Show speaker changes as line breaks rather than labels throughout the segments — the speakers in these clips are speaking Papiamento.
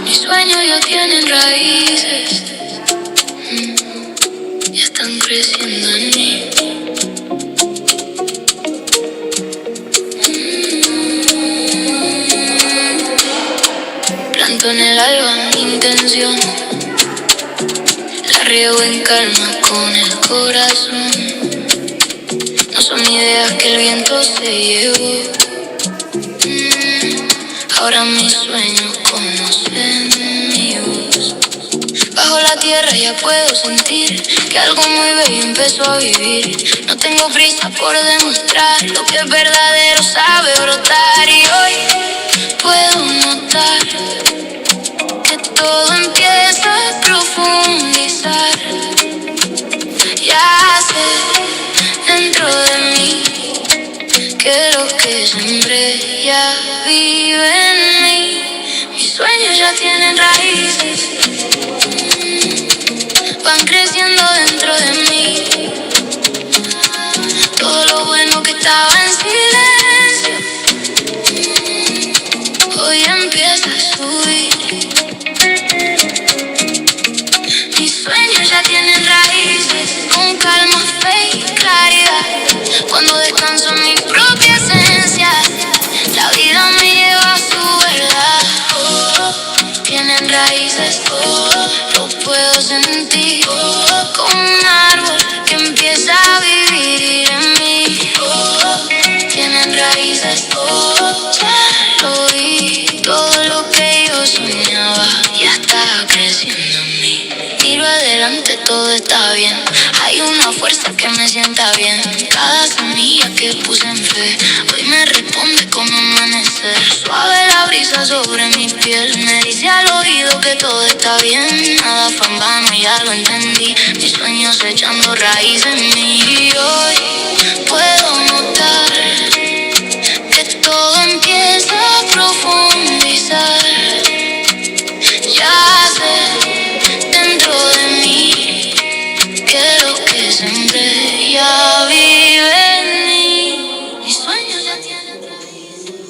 Mis sueños ya tienen raíces, ya están creciendo en mí. Planto en el alba mi intención, la riego en calma con el corazón. No son ideas que el viento se llevó. Ahora mis sueños conocen mi voz. Bajo la tierra ya puedo sentir que algo muy bello empezó a vivir. No tengo prisa por demostrar lo que es verdadero sabe brotar. Y hoy puedo notar que todo empieza a profundizar. Ya sé dentro de mí que lo que sembré ya vive en mí. Mis sueños ya tienen raíces, van creciendo dentro de mí. Todo lo bueno que estaba en silencio, hoy empieza a subir. Mis sueños ya tienen raíces, con calma, fe y claridad. Cuando descanso en mi propia esencia, la vida me lleva a su verdad. Tienen raíces, lo puedo sentir. Como un árbol que empieza a vivir en mí. Tienen raíces, ya lo vi. Todo lo que yo soñaba ya está creciendo en mí. Miro adelante, todo está bien. Hay una fuerza que me sienta bien. Cada semilla que puse en fe, hoy me responde con un amanecer. Suave la brisa sobre mi piel, me dice al oído que todo está bien. Nada fue en vano, ya lo entendí. Mis sueños echando raíz en mí. Y hoy puedo notar que todo empieza a profundizar. Ya sé dentro de mí que lo que sembré ya vive en mí. Mis sueños ya tienen raíces.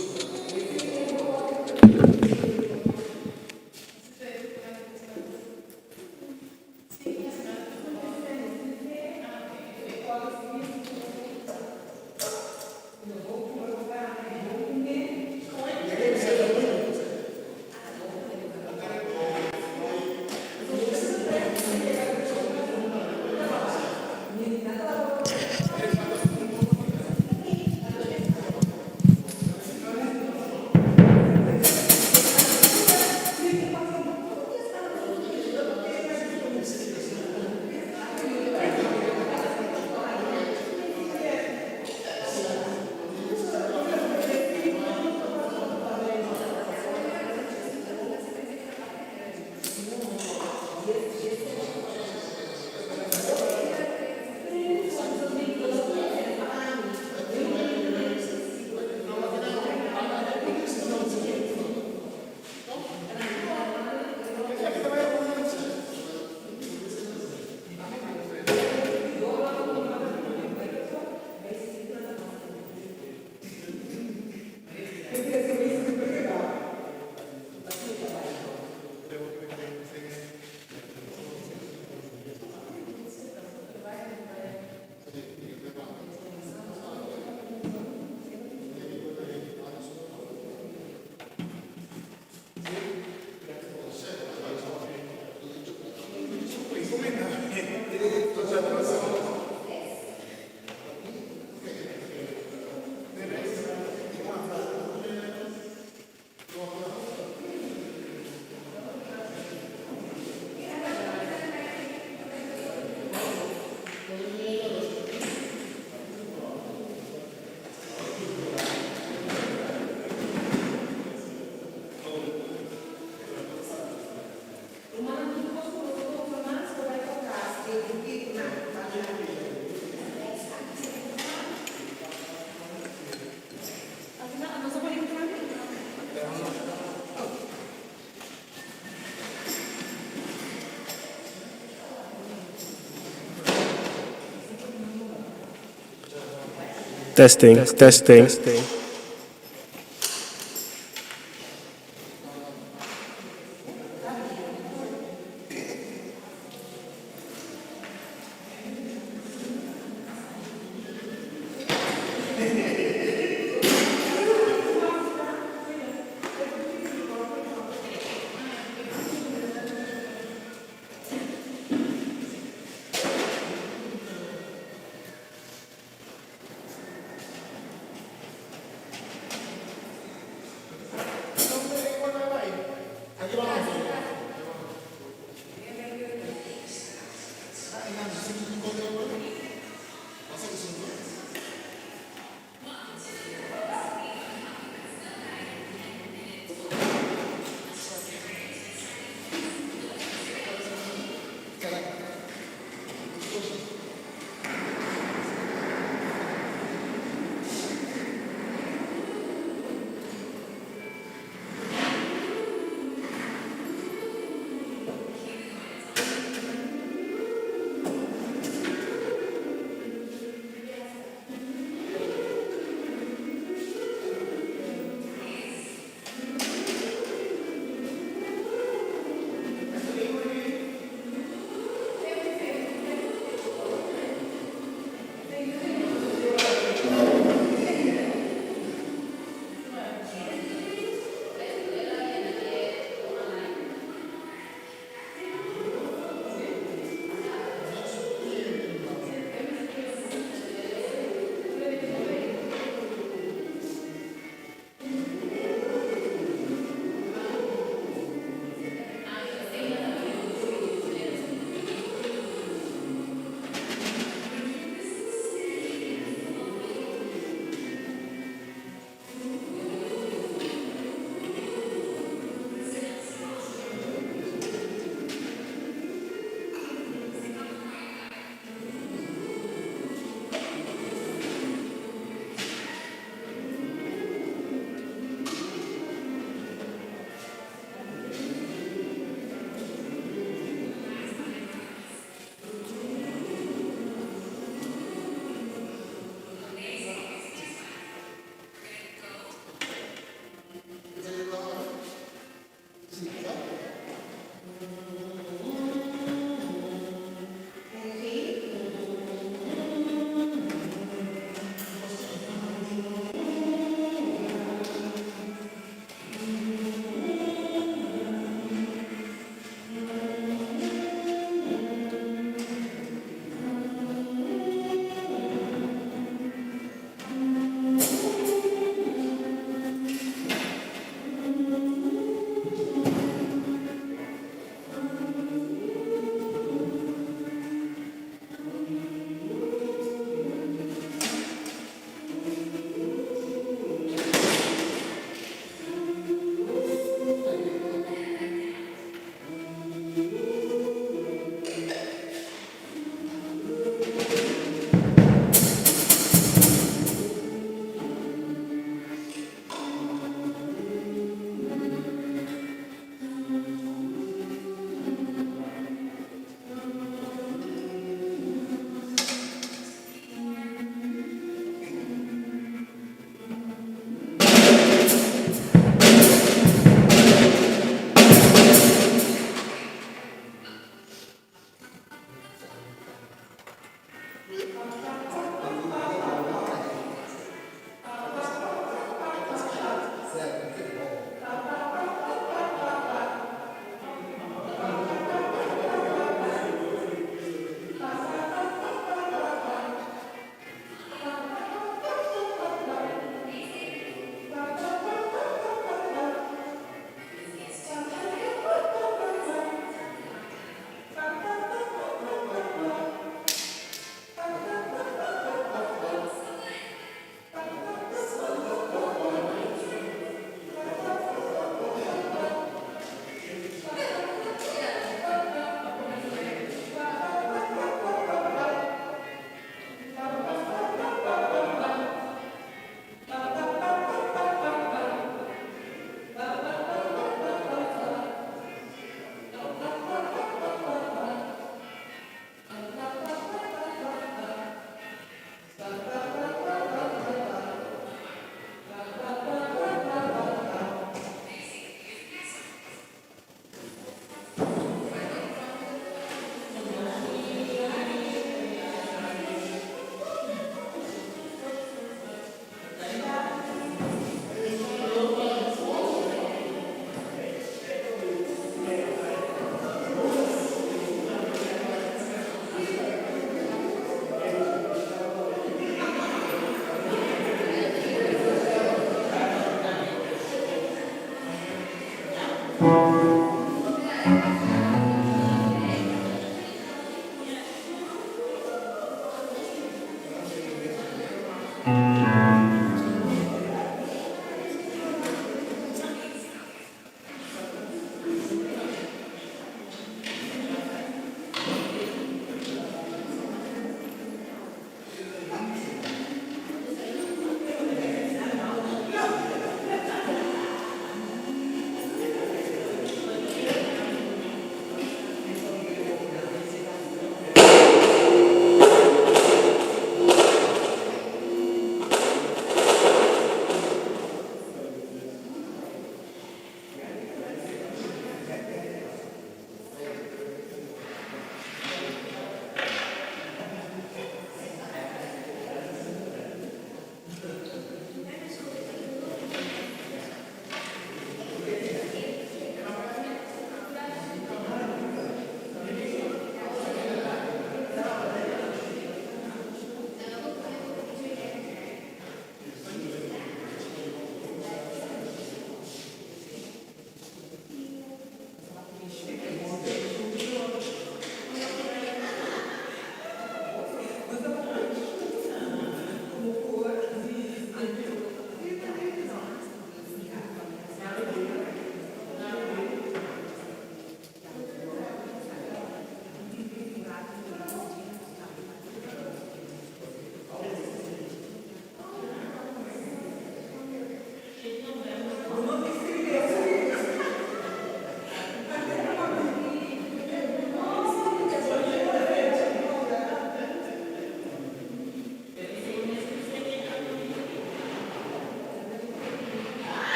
Rumannan tur kos ku nos ta konfia mas por bai patras den grupitonan pa adelante.
Testing, testing.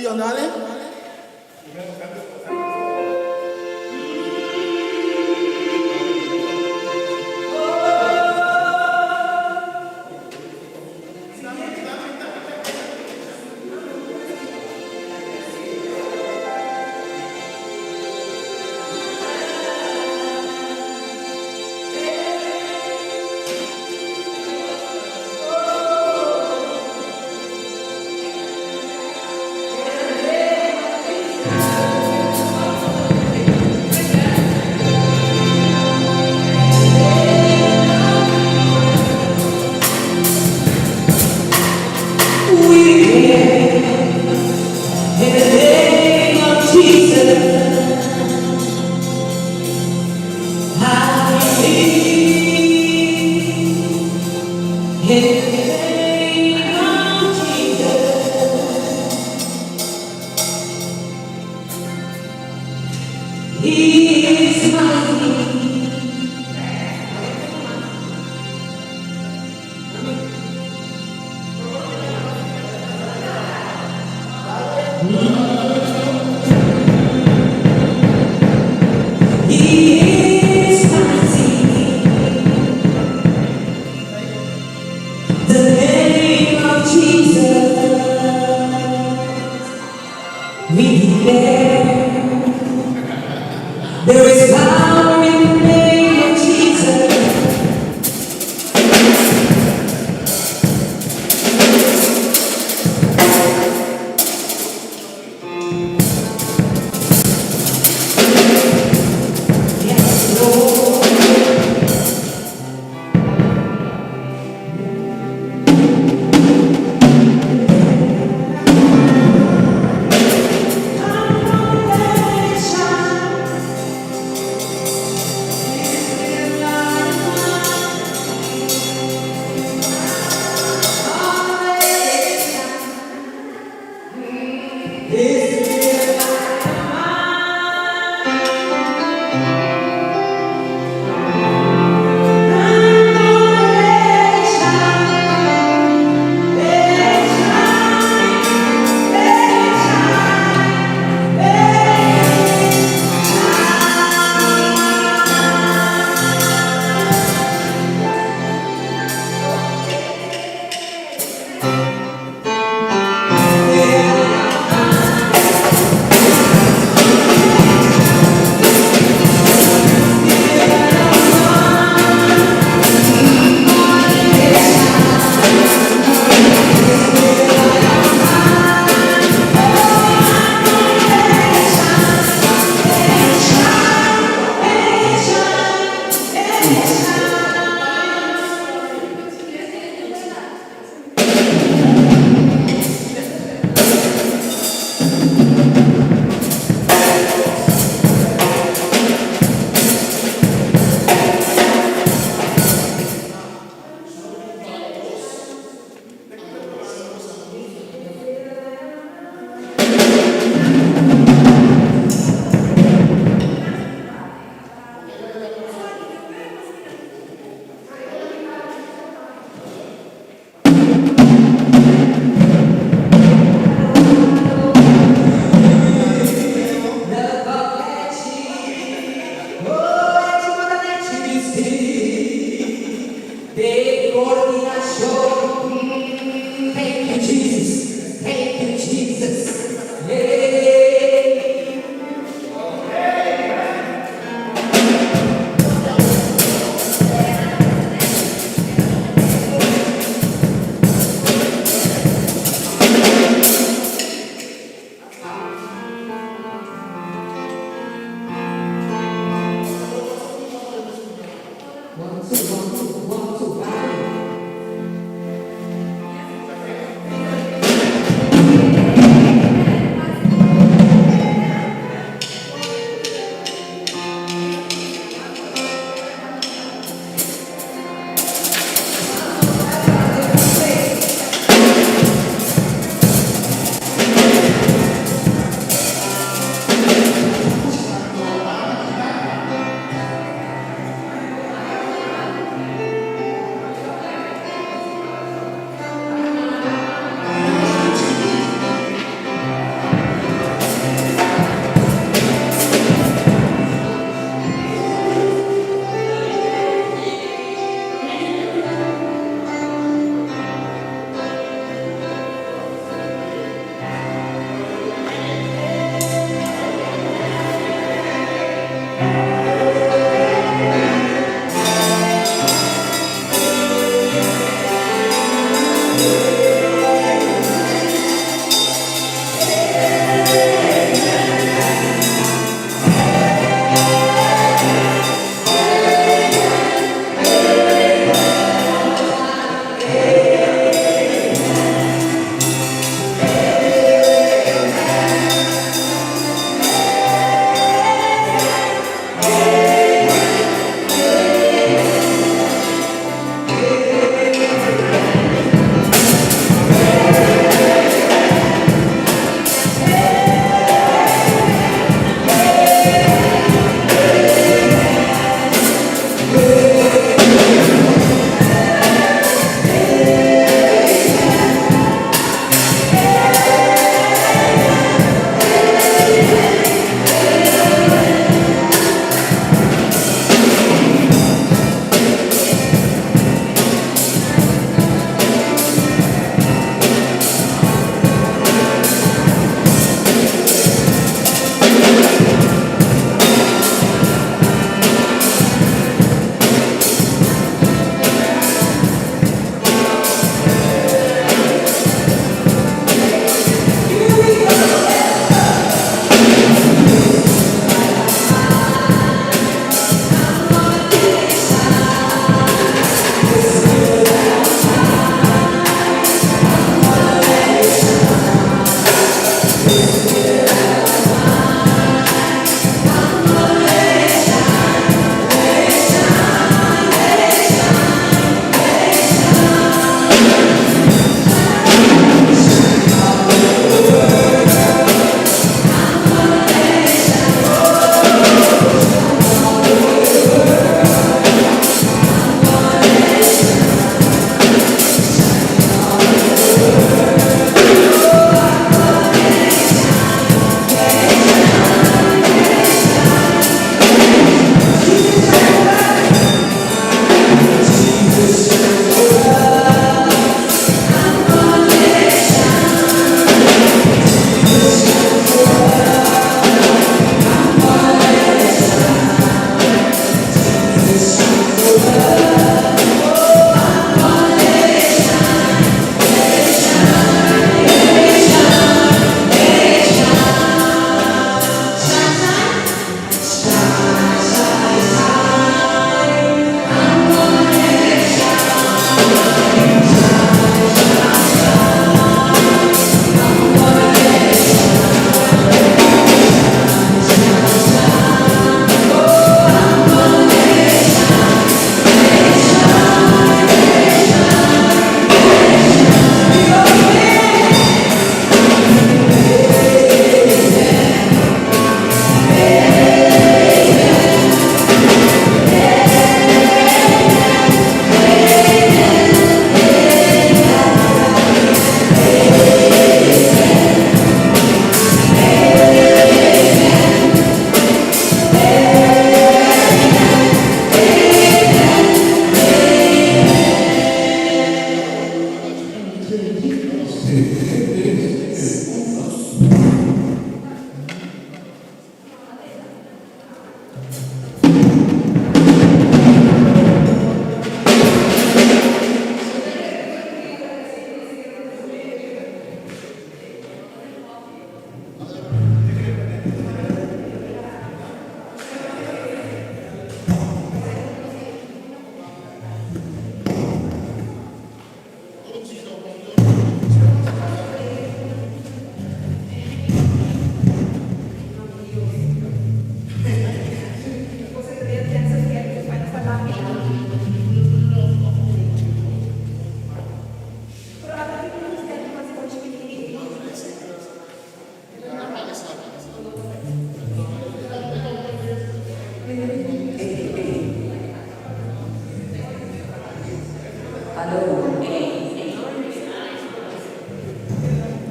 Yonale?
In the name of Jesus, I believe. In the name of Jesus, He is mighty. He is mighty. The name of Jesus, we declare. There is power in the name of Jesus. Yes, Lord.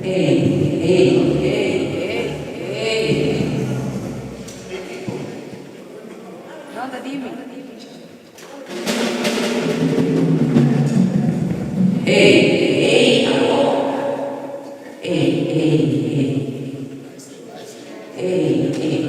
Ey, ey, ey, ey, ey.
No, ta di mi.
Ey, ey, awor. Ey, ey, ey. Ey, ey.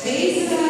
Jason.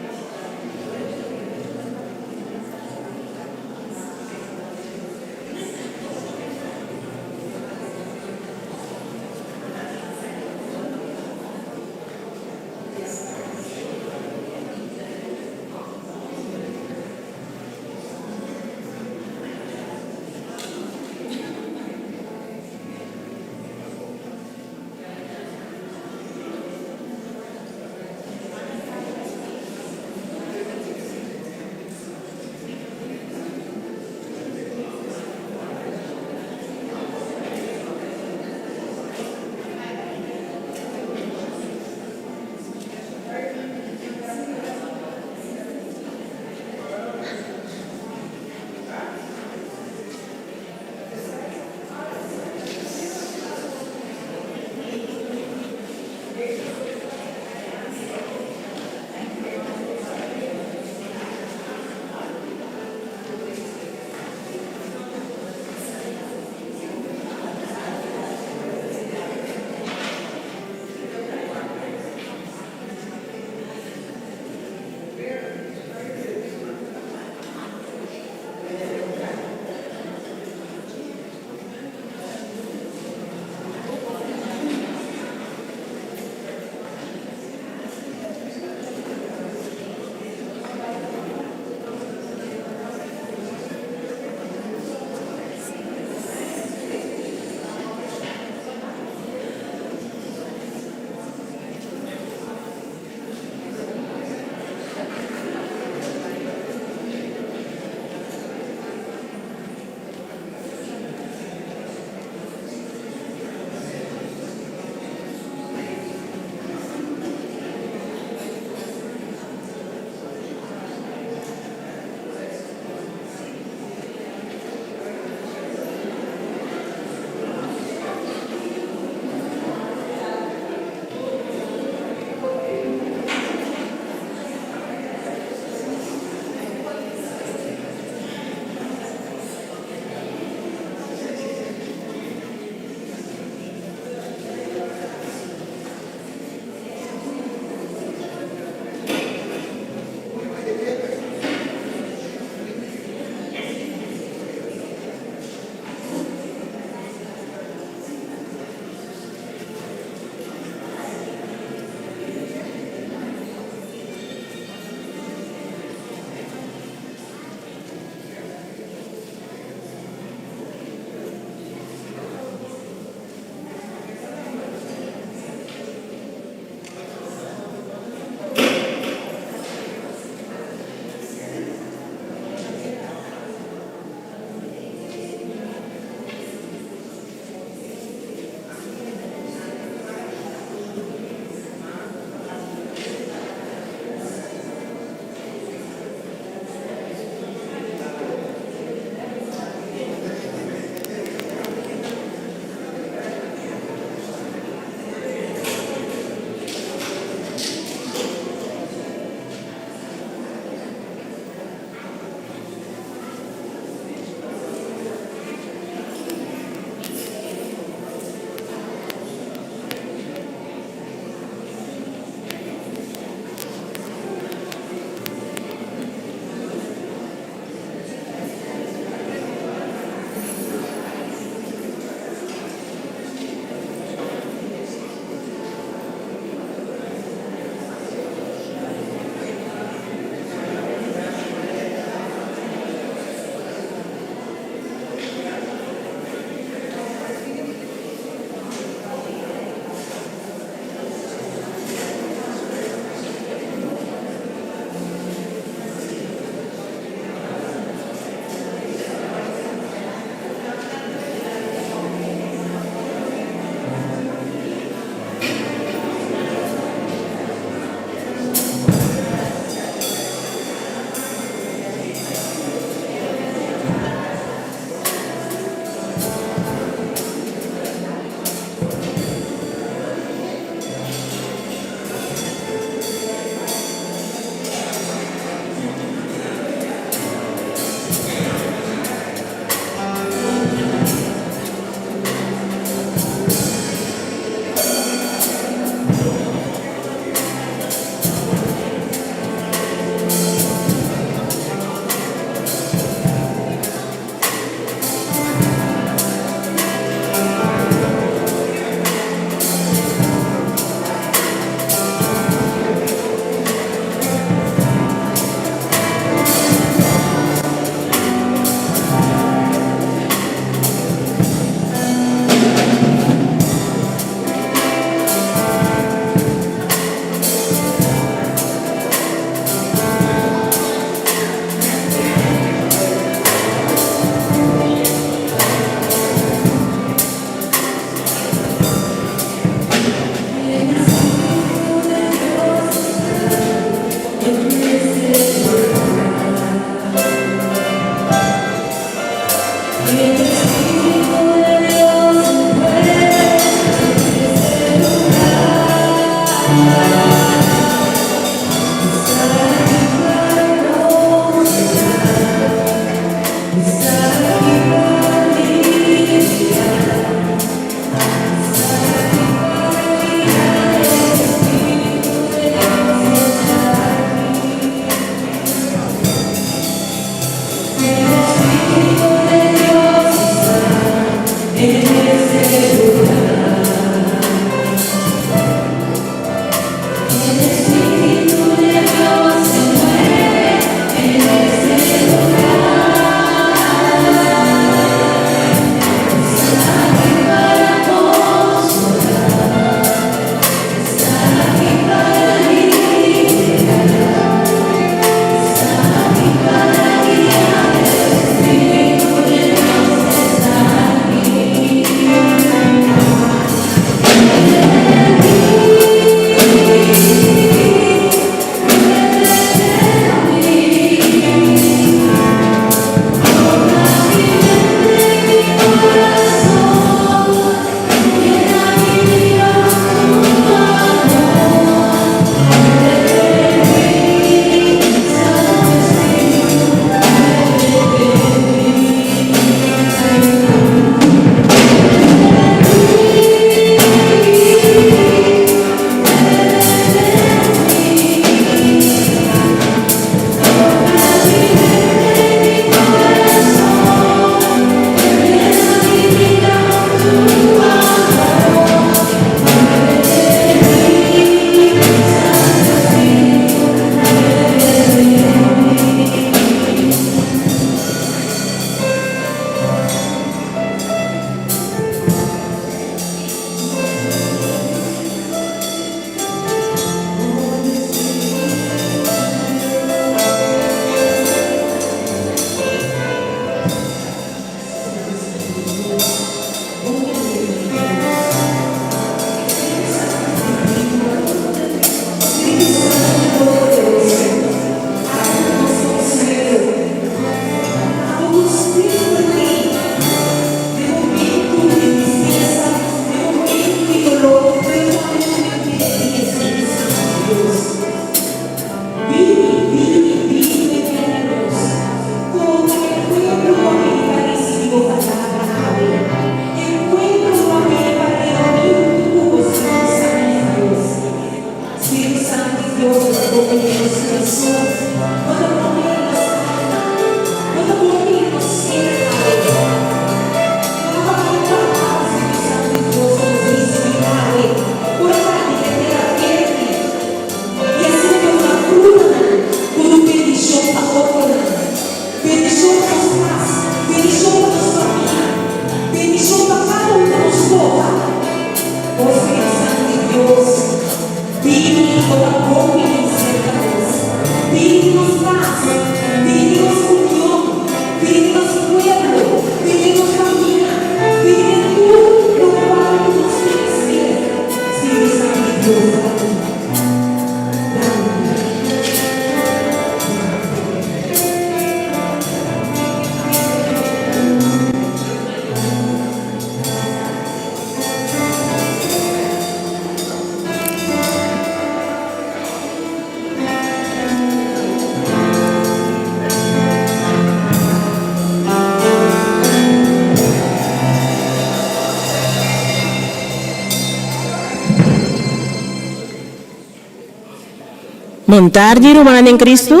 Bon tardi rumannan den Cristo.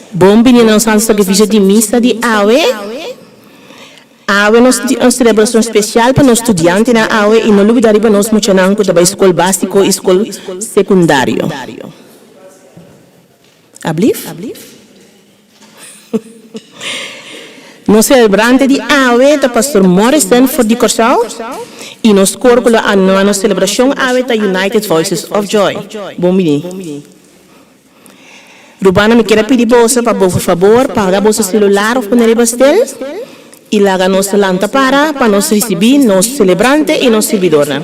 Bon bini na nos Santo Sacrificio di Misa di awe. Awe nos tin un celebracion special pa nos studiantenan awe y no lubida riba nos muchanan cu ta bay scol basico y scol secundario. Ablief? Nos celebrante di awe ta Pastor Morrison for di Corsou y nos cor cu lo anua nos celebracion awe ta United Voices of Joy. Bon bini. Rubana mi kier a pidi boso pa bo por fabor paga boso celular of pone riba stil y laga nos lanta para pa nos ricibi nos celebrante y nos sirbidornan.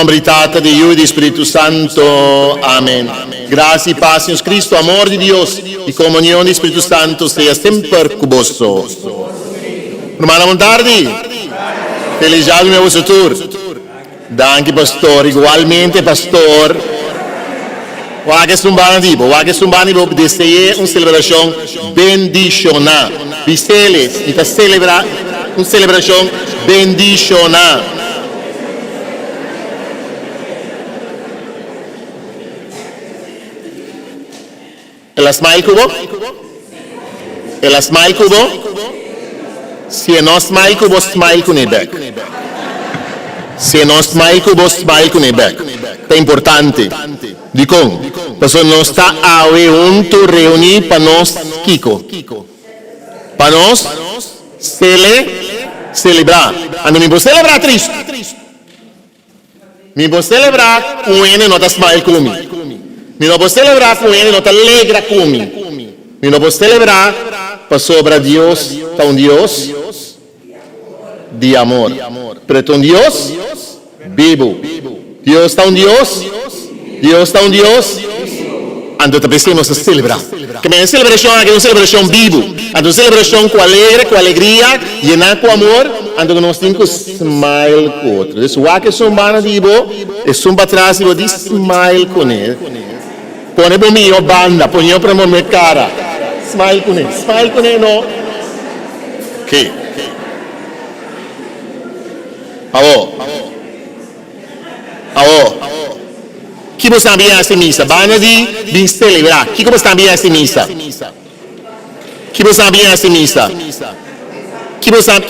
nomber di Tata, di Yu i di Spiritu Santo. Amen. Gracia i pas di nos Cristo, amor di Dios i comunion di Spiritu Santo sea semper cu boso. Rumannan bon tardi. Feliz djadumingo boso tur. Danki pastor, igualmente pastor. Wak esun banda di bo, wak esun banda di bo dese'é un selebrashon bendishoná. Biseles, mi ta selebrá un selebrashon bendishoná. El a smile ku bo? El a smile ku bo? Si e no smile ku bo, smile kuné bek. Si e no smile ku bo, smile kuné bek. Ta importante. Dikon? Pasobra nos ta awe huntu reuní pa nos kiko? Pa nos sele, selebrá. Anto mi por selebrá tristu. Mi por selebrá ku un hende no ta smile ku mi. Mi no por selebrá ku un hende no ta legra ku mi. Mi no por selebrá pasobra Dios ta un Dios di amor. Pero e ta un Dios bibu. Dios ta un Dios, Dios ta un Dios. Anto ta p'esei nos ta selebrá. Ke men e selebrashon aki ta un selebrashon bibu. Anto un selebrashon ku alegre, ku alegria, yená ku amor, anto ku nos tin ku smile ku otro. Dus wak esun banda di bo, esun patras di bo, di smile kuné. Pone bo mihó banda, pone bo mihó kara. Smile kuné, smile kuné no. Oké. Awor. Awor, ki bo sa bin hasi misa? Banda di bin selebrá, kiko bo sa bin hasi misa? Ki bo sa bin hasi misa? Ki bo sa.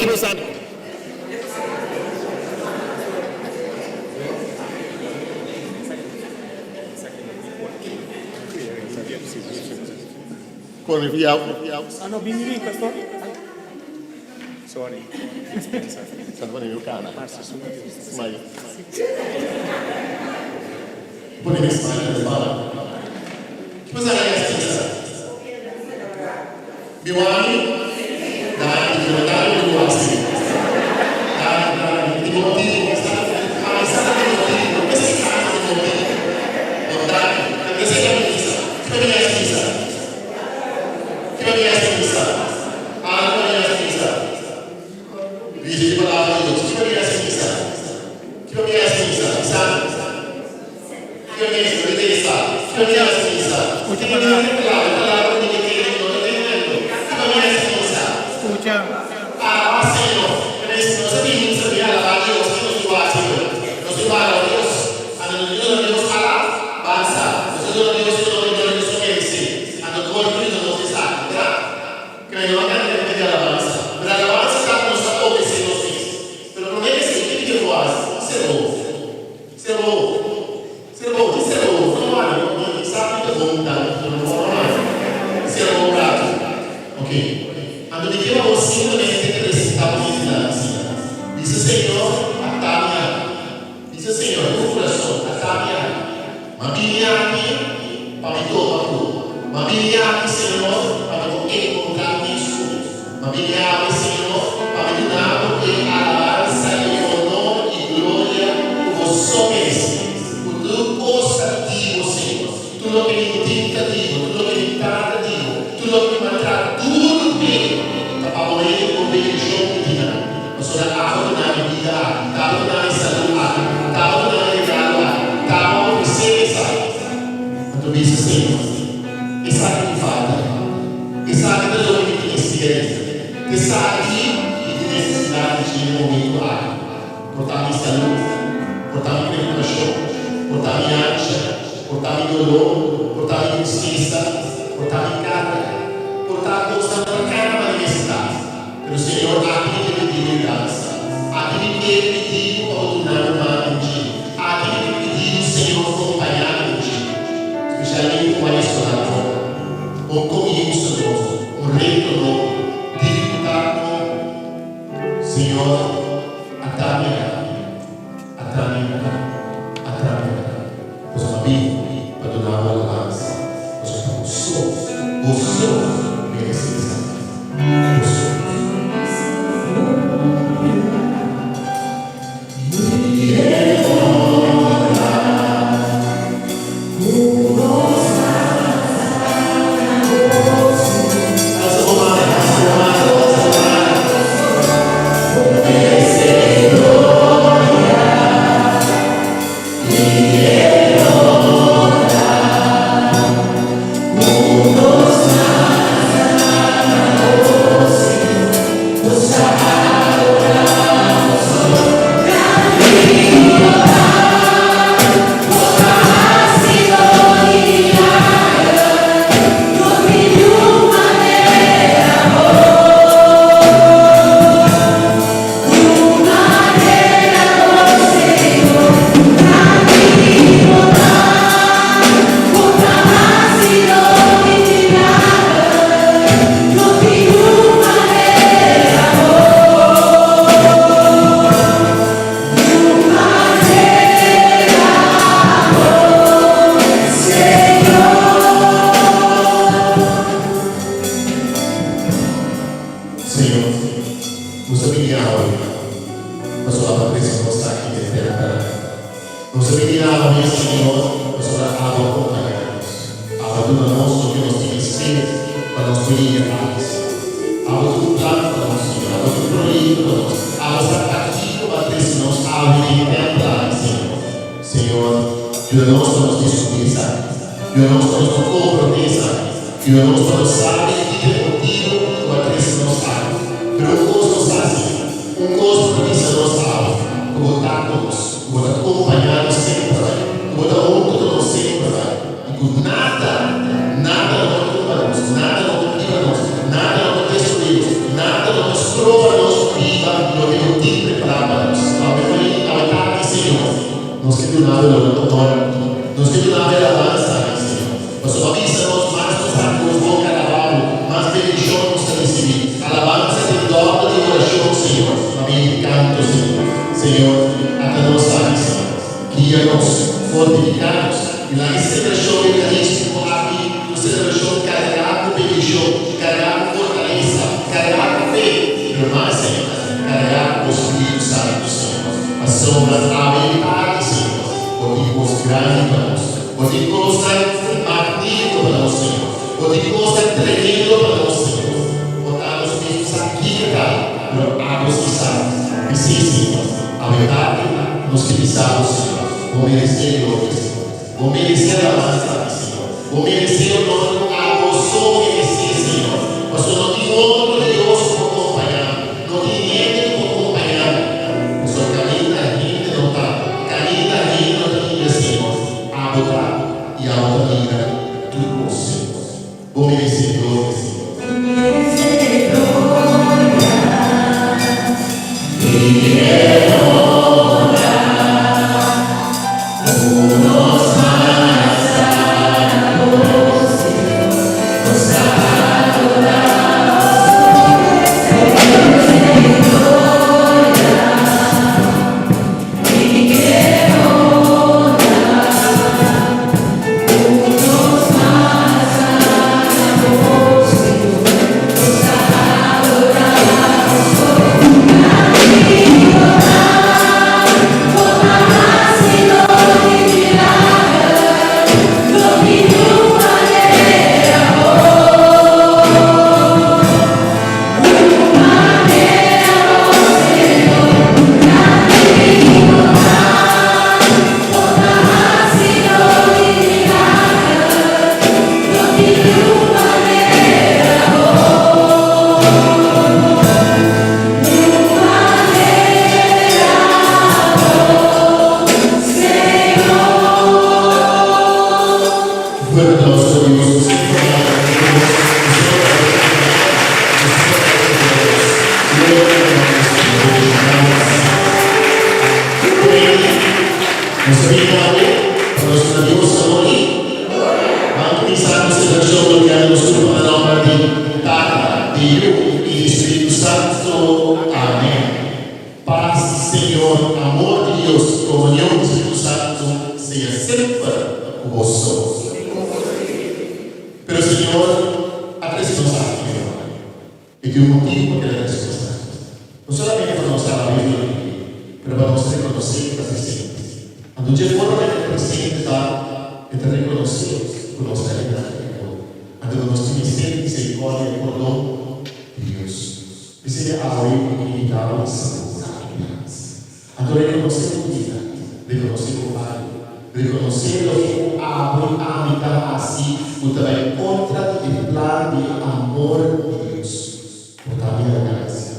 guia aki, Señor. Abo tin un plan pa nos, Señor. Abo tin un proyekto pa nos. Abo sa pakiko bo a trese nos awe den e tèmpel aki, Señor. Señor, yuda nos pa nos diskubrí esaki. Yuda nos pa nos por komprondé esaki. Yuda nos pa nos sabi kiko e motibu ku bo a trese nos aki. Pero un kos nos sa, Señor, un kos bo ta bisa nos awe, ku bo ta ku nos, ku bo ta kompañá nos semper, ku bo ta huntu ku nos semper. I ku nada, nada no por tumba nos, nada no por kiba nos, nada no por destruí nos, nada no por stroba nos biba loke bo tin prepará pa nos. Awe mainta, awe tardi, Señor, nos ke duna bo honor, nos ke duna bo e alabansa aki, Señor. Pasobra bo a bisa nos, mas nos haci nos boca alabá bo, mas bendicion nos ta ricibi. Alabansa ta e dòkter di orashon, Señor, pabia di canto, Señor. Señor, ata nos aki, Señor. Guia nos, fortifiká nos, i laga e selebrashon eukarístiko aki un selebrashon kargá ku bendishon, kargá ku fortalesa, kargá ku fe, pero mas ainda, kargá ku bo Spiritu Santu, Señor. Pasobra awe e tardi, Señor, Bo tin kos grandi pa nos. Bo tin kosnan magnífiko pa nos, Señor. Bo tin kosnan tremendo pa nos, Señor. Bo ta nos mes sa kiko ta, pero abo si sa. P'esei, Señor, awe tardi nos ke bisa Bo, Señor, Bo meresé gloria, Señor. Bo meresé alabansa, Señor. Bo meresé honor ku abo so meresé, Señor. Pasobra no tin otro Dios ku por kompañá Bo. No tin hende ku por kompañá Bo. Pasobra kaminda hende no ta, kaminda hende no ta mira, Señor, abo ta, i abo ta mira tur kos, Señor. Bo meresé gloria, Señor. Fuerte aplauso pa Dios. Nos ta bini awe pa nos duna Dios amor i Ban kuminsá ku selebrashon gloriando nos tur pa na nòmber di Tata, di Yu i di Spiritu Santu. Amèn. Pas di Señor, amor di Dios i komunion di Spiritu Santu sea semper ku boso. Pero Señor a trese nos aki mihor. E tin un motibu pa keda trese nos aki. No solamente pa nos alab'é i glorifik'é, pero pa nos rekonosé ku ta presente. Anto dje forma ku e ta presente ta, e ta rekonosé ku nos ta hende pekadó. Anto ku nos tin mester di miserikòrdia i pordon di Dios. P'esei awe mi ta invitá bo sabor aki Hans. Anto rekonosé bo bida, rekonosé bo bario, rekonosé loke ku abo i ami ta hasi ku ta bai kontra di e plan di e amor di Dios. Por ta mi arogansia,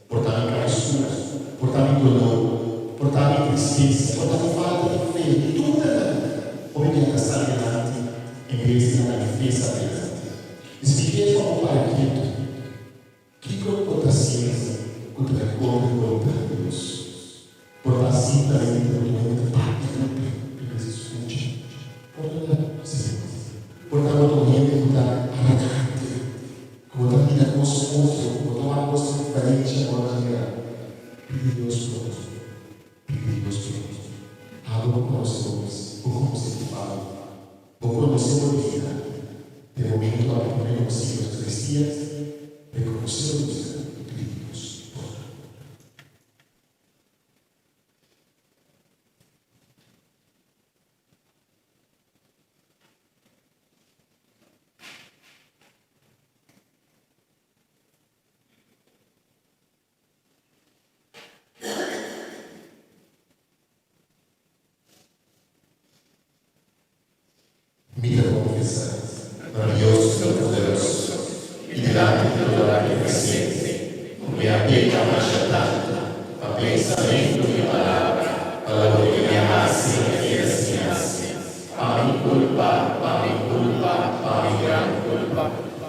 por ta mi kabesura, por ta mi doló, por ta mi tristesa, por ta mi falta di fe, mi dudanan, hopi bia ta sali adelante en bes di laga mi fe sali adelante. Esaki ke pa bo para ketu. Kiko bo ta siña ku ta bai kontra e boluntat di Dios? Por ta simplemente bo ta hende ta papia papia en bes di skucha. Por ta ta Señor. Por ta bo ta un hende ku ta arogante, ku bo ta mira kos otro, ku bo ta wak kos na diferensha ku otro manera. Pidi Dios pordon. Pidi Dios pordon. Abo bo konosé bo mes, bo konosé bo falta. Bo konosé bo bida. Den momento aki bo rekonosé Dios Eukaristia, rekonosé bo bida i pidi Dios pordon.
dilanti di tur aki presente, ku mi a peka masha tantu, pa pensamentu i palabra, pa loke mi a hasi i a keda sin hasi. Pa mi kulpa, pa mi kulpa, pa mi gran kulpa.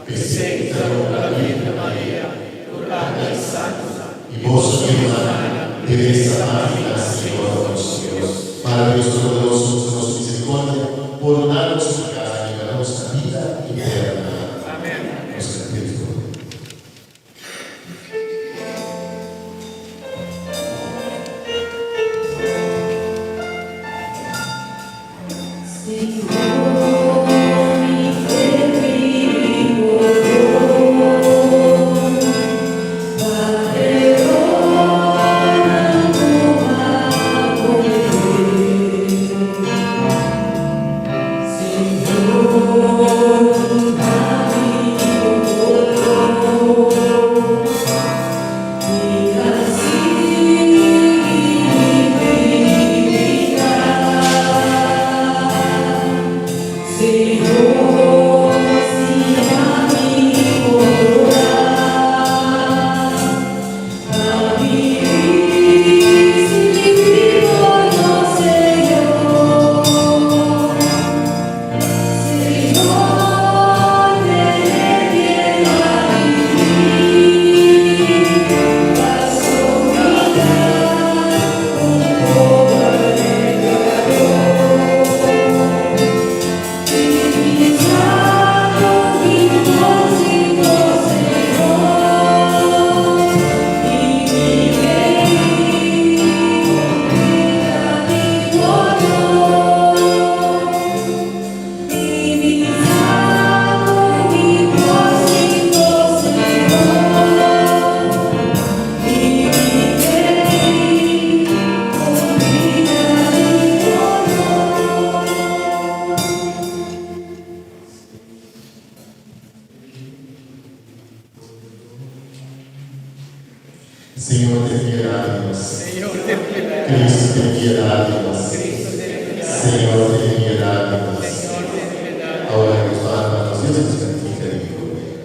P'esei ta roga la Birgen Maria, tur angel i santunan. I boso, mi rumannan, di resa pa mi na Señor nos Dios. Para Dios Todopoderoso mustra nos su misericordia, pordoná nos pecado i duna nos na bida eterna. Amen. Nos ta pidi tur. Señor ten piedad di nos. Cristo ten piedad di nos. Señor ten piedad di nos. Awor laga nos wak pa nos Dios nos kantika di gloria.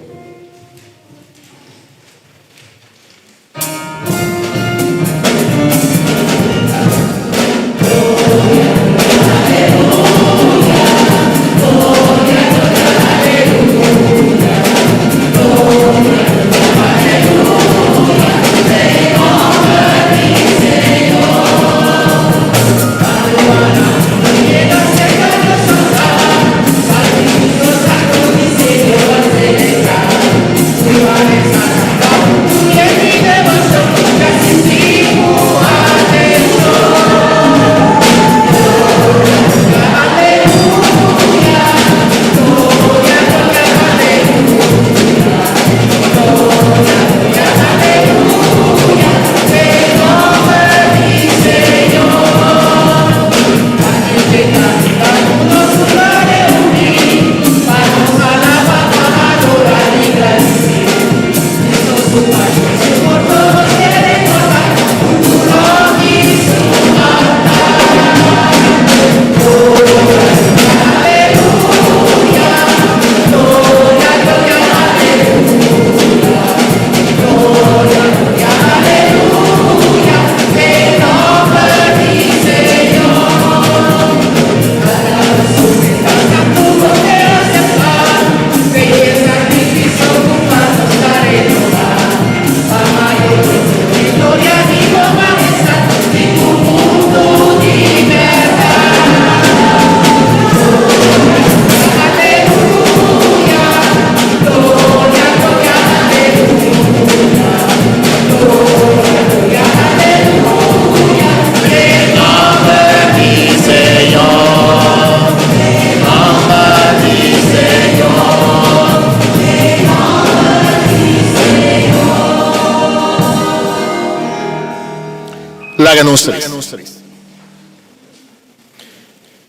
Laga nos resa.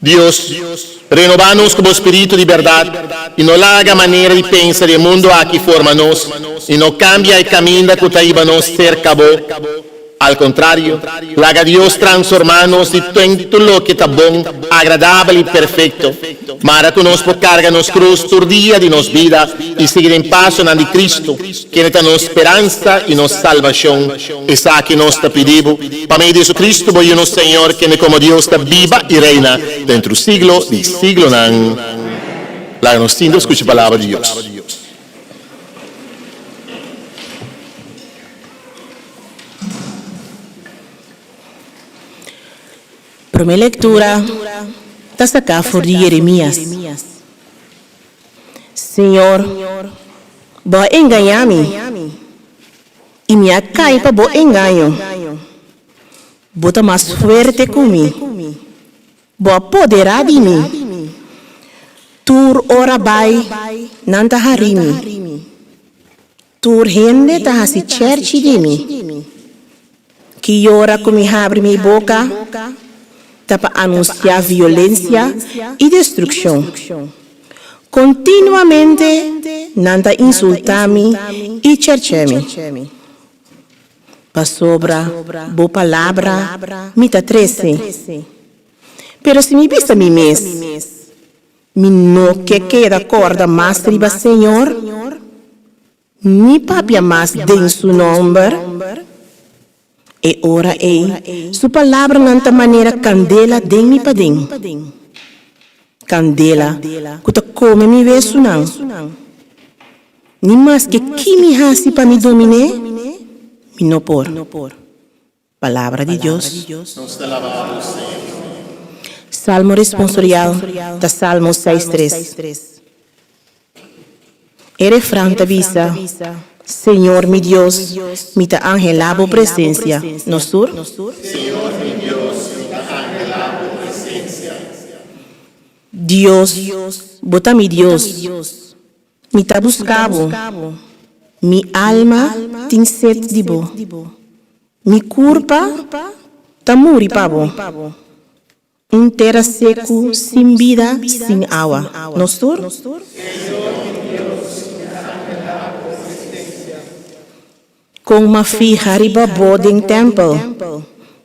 Dios, renobá nos ku bo spiritu di bèrdat i no laga manera di pensa di e mundu aki forma nos i no kambia e kaminda ku ta hiba nos serka bo.
Al kontrario, laga Dios transformá nos di ten tur loke ta bon, agradabel i perfekto. Mara ku nos por karga nos krus tur dia di nos bida i sigui den pasonan di Kristu, kende ta nos speransa i nos salbashon. Esaki nos ta pidi bo, pa medio di Jesucristo, bo Yu nos Señor, kende komo Dios ta biba i reina den tur siglo di siglonan. Laga nos sinta skucha palabra di Dios.
Promé lektura ta saká for di Yeremías. Señor, bo a engañá mi, i mi a kai pa bo engaño. Bo ta mas fuerte ku mi. Bo a poderá di mi. Tur ora bai nan ta hari mi. Tur hende ta hasi chèrchi di mi. Ki ora ku mi habri mi boka ta pa anunsiá violensia i destrukshon. Kontinuamente nan ta insultá mi i chèrchè mi. Pasobra bo palabra mi ta trese. Pero si mi bisa mi mes, Mi no ke keda kòrda mas riba Señor, ni papia mas den su nòmber. E ora ei su palabranan ta manera kandela den mi paden, kandela ku ta kome mi wesunan. Ni maske ki mi hasi pa mi domin'é, mi no por. Palabra di Dios. Salmo responsorial ta Salmo seis tres. E refran ta bisa, Señor mi Dios, mi ta anhelá bo presensia. Nos tur? Dios, bo ta mi Dios. Mi ta buska bo. Mi alma tin set di bo. Mi kurpa ta muri pa bo. Un tera seku sin bida, sin awa. Nos tur? Kon m'a fiha riba bo den tèmpel,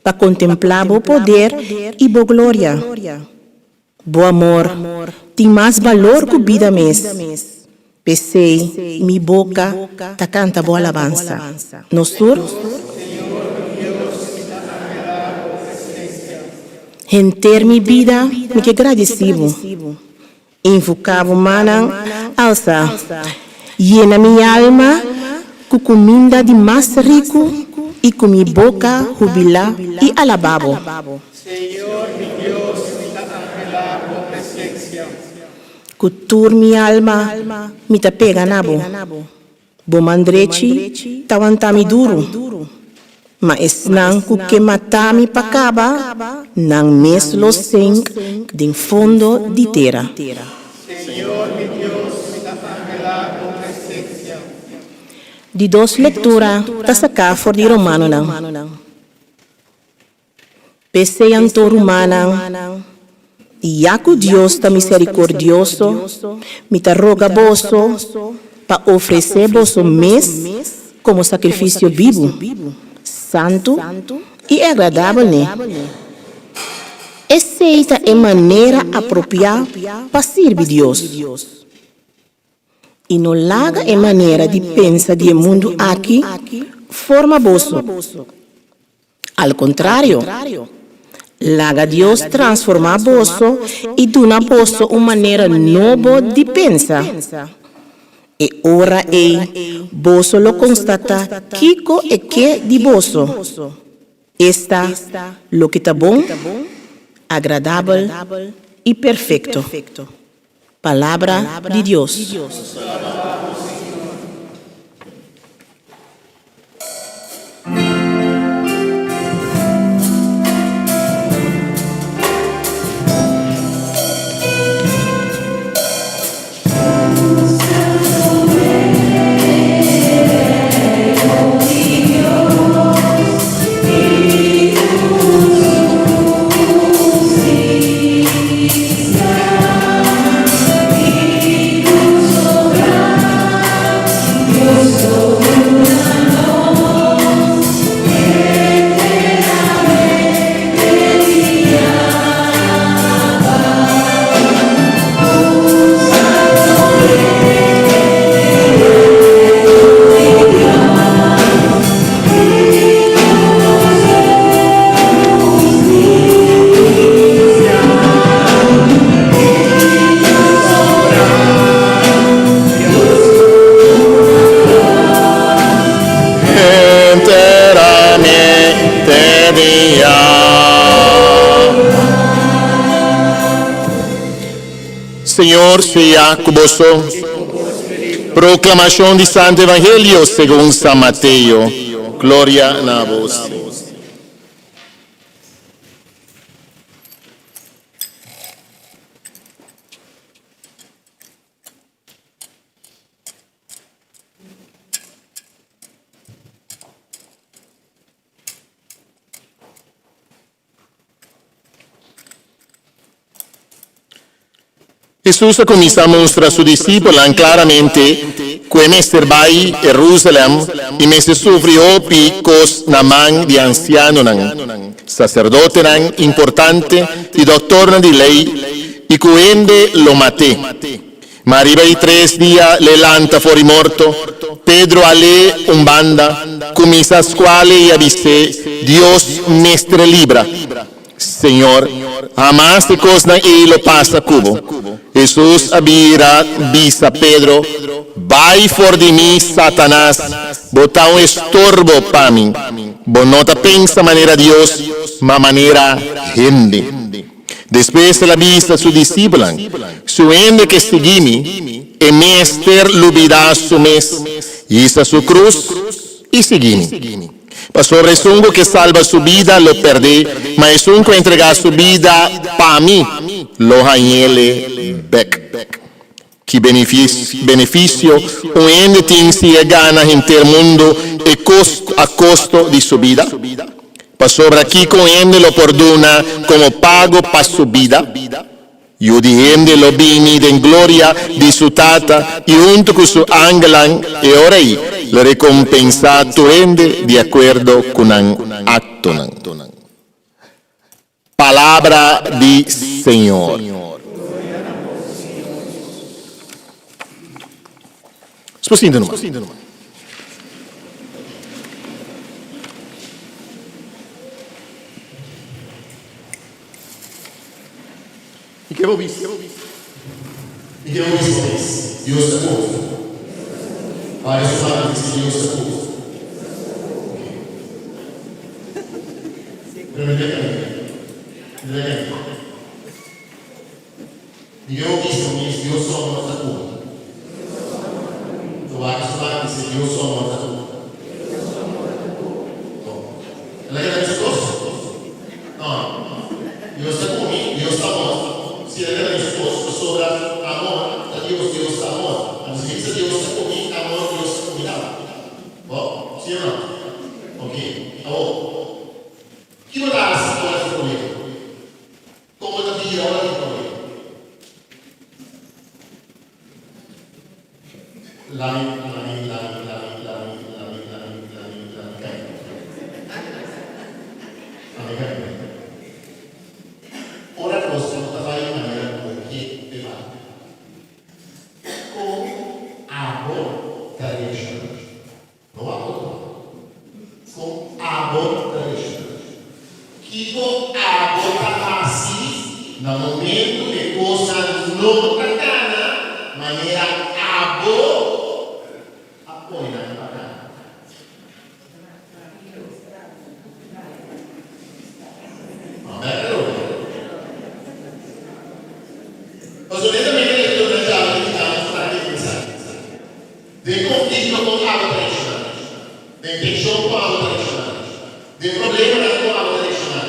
pa kontemplá bo poder i bo gloria. Bo amor tin mas balor ku bida mes, p'esei mi boka ta kanta bo alabansa. Nos tur? Henter mi bida mi ke gradisí bo, invoká bo mannan alsa, yena mi alma ku kuminda di mas riku i ku mi boka hubilá i alabá bo.
Señor mi Dios, mi ta anhelá bo presencia.
Ku tur mi alma mi ta pega na bo. Bo man drechi ta wanta mi duru. Ma esnan ku ke mata mi pa kaba, nan mes lo sink den fondo di tera.
Señor mi Dios, mi ta anhelá bo presencia.
Di dos lektura ta saká for di Romanonan. P'esei anto, rumannan, i ya ku Dios ta miserikordioso, mi ta roga boso pa ofresé boso mes komo sakrifisio bibu, santu i agradabel n'e. Esei ta e manera apropiá pa sirbi Dios. I no laga e manera di pensa di e mundu aki forma boso. Al kontrario, laga Dios transformá boso i duna boso un manera nobo di pensa. E ora ei boso lo konstatá kiko e ke di boso, esta, loke ta bon, agradabel i perfekto. Palabra di Dios.
Señor sea ku boso. Proklamashon di Santu Evangelio segun San Mateo. Gloria na bo, Señor. Hesus a kuminsá mustra su disipelnan klaramente ku e mester bai Herúsalèm i mester sufri hopi kos na man di ansianonan, saserdotenan importante i dòktornan di lei, i ku hende lo mat'é. Ma riba di tres dia l'e lanta for di morto. Pedro a lé un banda, kuminsá skual'e i a bis'é, Dios mester libra, Señor, hamas e kosnan ei lo pasa ku bo. Hesus a bira bisa Pedro, Bai for di mi, Satanas, bo ta un estorbo pa mi. Bo no ta pensa manera Dios, ma manera hende. Despues el a bisa su disipelnan, Si un hende ke sigui mi, e mester lubidá su mes, hisa su krus i sigui mi. Pasobra esun ku ke salba su bida lo pèrd'é, ma esun ku entregá su bida pa mi lo hañ'é bèk. Ki benefisio un hende tin si e gana henter mundu e a kosto di su bida? Pasobra kiko un hende lo por duna komo pago pa su bida? Yu di hende lo bini den gloria di su Tata i huntu ku su angelnan e ora ei lo rekompensá tur hende di akuerdo ku nan aktonan. Palabra di Señor. Despues sinta numa. I ke bo bisa? I ke bo bisa bo mes? Dios ta ku bo. Wak esun parti di si Dios ta ku bo. Ok. Pero mi ta kende. Mi ta kende. I ke bo bisa bo mes? Dios su amor ta ku bo. So wak esun parti di si Dios su amor ta ku bo. Bon. El a keda bisa kos? No. Dios ta ku mi, Dios ta amor. Si el a keda bisa kos, pasobra amor ta Dios, Dios ta amor. Anto si mi bisa Dios ta ku mi, amor Dios ta ku mi tambe. Bo? Si o no? Ok. Awor, ki bo ta hasi ora tin problema? Kon bo ta bira ora tin problema? Lami, lami, lami, lami, lami, lami, lami, lami, lami kai. Lami kai. Ora kos no ta bai manera ku bo ke p'e bai, kon abo ta reakshoná? No abo ta bai. Kon abo ta reakshoná? Kiko abo ta hasi na momentu e kosnan no ta kana manera abo a pone nan pa kana? Pasobra e ta mete e torna djawe di kita nos para ke pensa. Den konflikto kon abo ta reakshoná? Den tenshon kon abo ta reakshoná? Den problemanan kon abo ta reakshoná?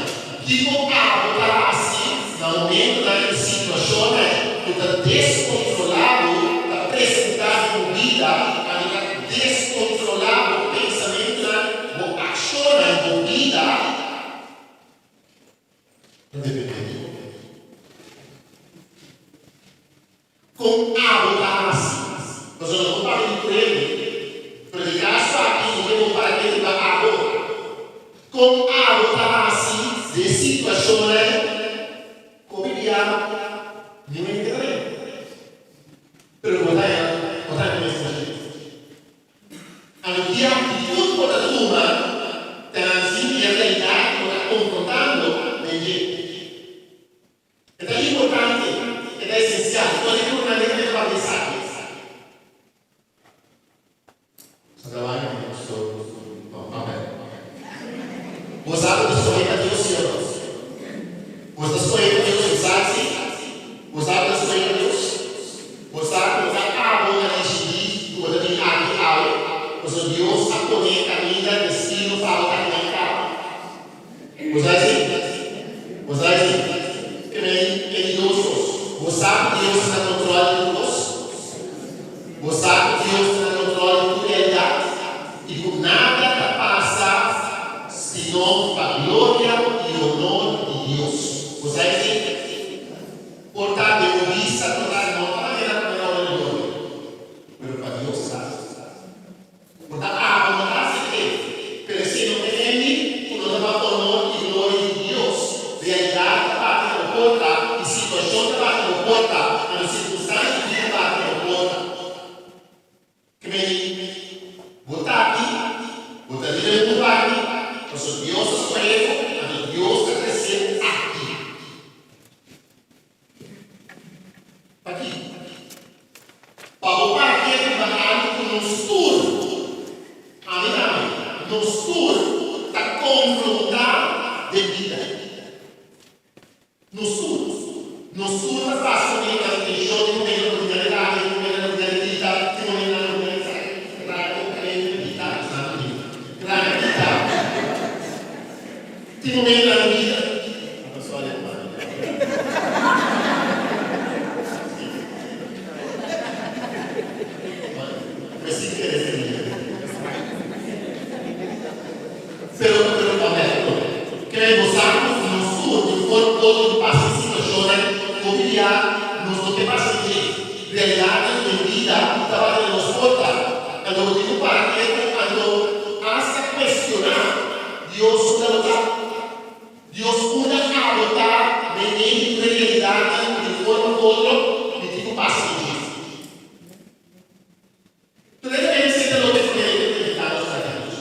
Kiko abo ta hasi na momentonan i situashonnan ku ta deskontrolá bo, ta presentá den bo bida, anto ta deskontrolá bo pensamentunan, bo akshonnan, bo bida? Ta dependé di bo. Kon abo ta hasi? Pasobra no por papia di tur hende, pero di kaso aki mi ke kompara ke riba abo. Kon abo ta hasi den situashonnan ku hopi bia niun hende ke ta den? Pero ku bo ta haña, bo ta haña bo mes masha difísil. Anto ki actitud bo ta tuma ten aanzien di e realidad cu bo ta confrontando den dje? E ta importante, e ta esencial. Nos di tur manera mester papia esaki. Santa Bárbara mi gustó bon papel. Bo sa cu ta scoge pa Dios si o no? Bo ta scoge pa Dios, bo sa si? Bo sa cu ta scoge pa Dios? Bo sa esei? Por ta den bo bista por ta no ta manera ku nan a ora di dormi, pero pa Dios sa. Por ta abo no ta hasi esei, pero esei no ta hende ku no ta pa honor i gloria di Dios. Realidat ta bati na bo porta i situashon ta bati na bo porta, anto sirkunstansia di bida ta bati na bo porta. Kmei, bo ta aki, bo ta riba e mundu aki, pasobra Dios a skohe bo, anto Dios ta trese bo aki. Pakiko? Pa bo papia riba algu ku nos tur, ami tambe, nos tur ta konfrontá den bida. Nos tur. Nos tur ta pasa un e tenshon di momento ku nan rabia, di momento ku nan grita, di momento ku nan rabia ku nan grita, rabia grita, di momento nan grita. Sorry ruman. Pues sin kere seria. Pero pero honesto, kere bo sa ku nos tur di un forma u otro ta pasa den situashonnan hopi bia nos no ke pasa den dje. Realidatnan den bida ku tabata den nos porta, anto bo tin ku para ketu anto asta kuestioná Dios unda bo ta. Dios unda abo ta meimei di tur e realidatnan ku di un forma u otro mi tin ku pasa den dje. Plenamente ta loke ku Jeremias ta invitá nos pa Dios.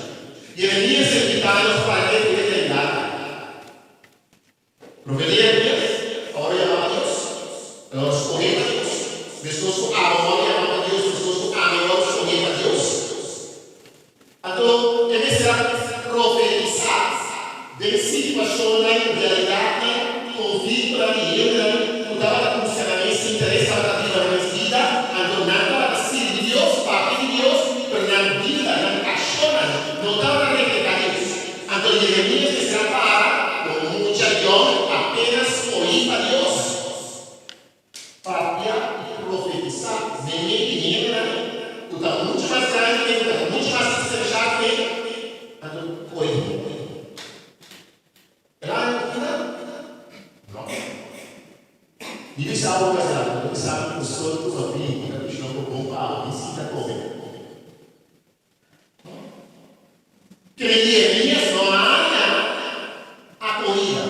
Jeremias ta invitá nos pa e ku e realidad aki. Profeta Jeremias a wòrdu yamá pa Dios. El a wòrdu skohé pa Dios. Meskos ku abo a wòrdu yamá pa Dios, meskos ku ami a wòrdu skohé pa Dios. Anto e mester a profetisá den situashonnan, realidatnan, konfliktonan di hendenan ku tabata buska nan mes interes, tabata biba nan mes bida, anto nan tabata sirbi Dios, papia di Dios, pero nan bida, nan akshonnan no tabata reflehá Dios. Anto Jeremias mester a para komo mucha yòn apenas skohí pa Dios. Papia i profetisá meimei di hendenan ku ta muchu mas grandi ku e, ku ta muchu mas eksperishá ku e, anto kohe hopi. El a haña kina? No. Mi bisa bo kasá, mi ta bisa mi ku sol tuma bin, mi ta bishon ku bon pa abo, mi sinta kome. No. Kere Jeremias no a haña akohida.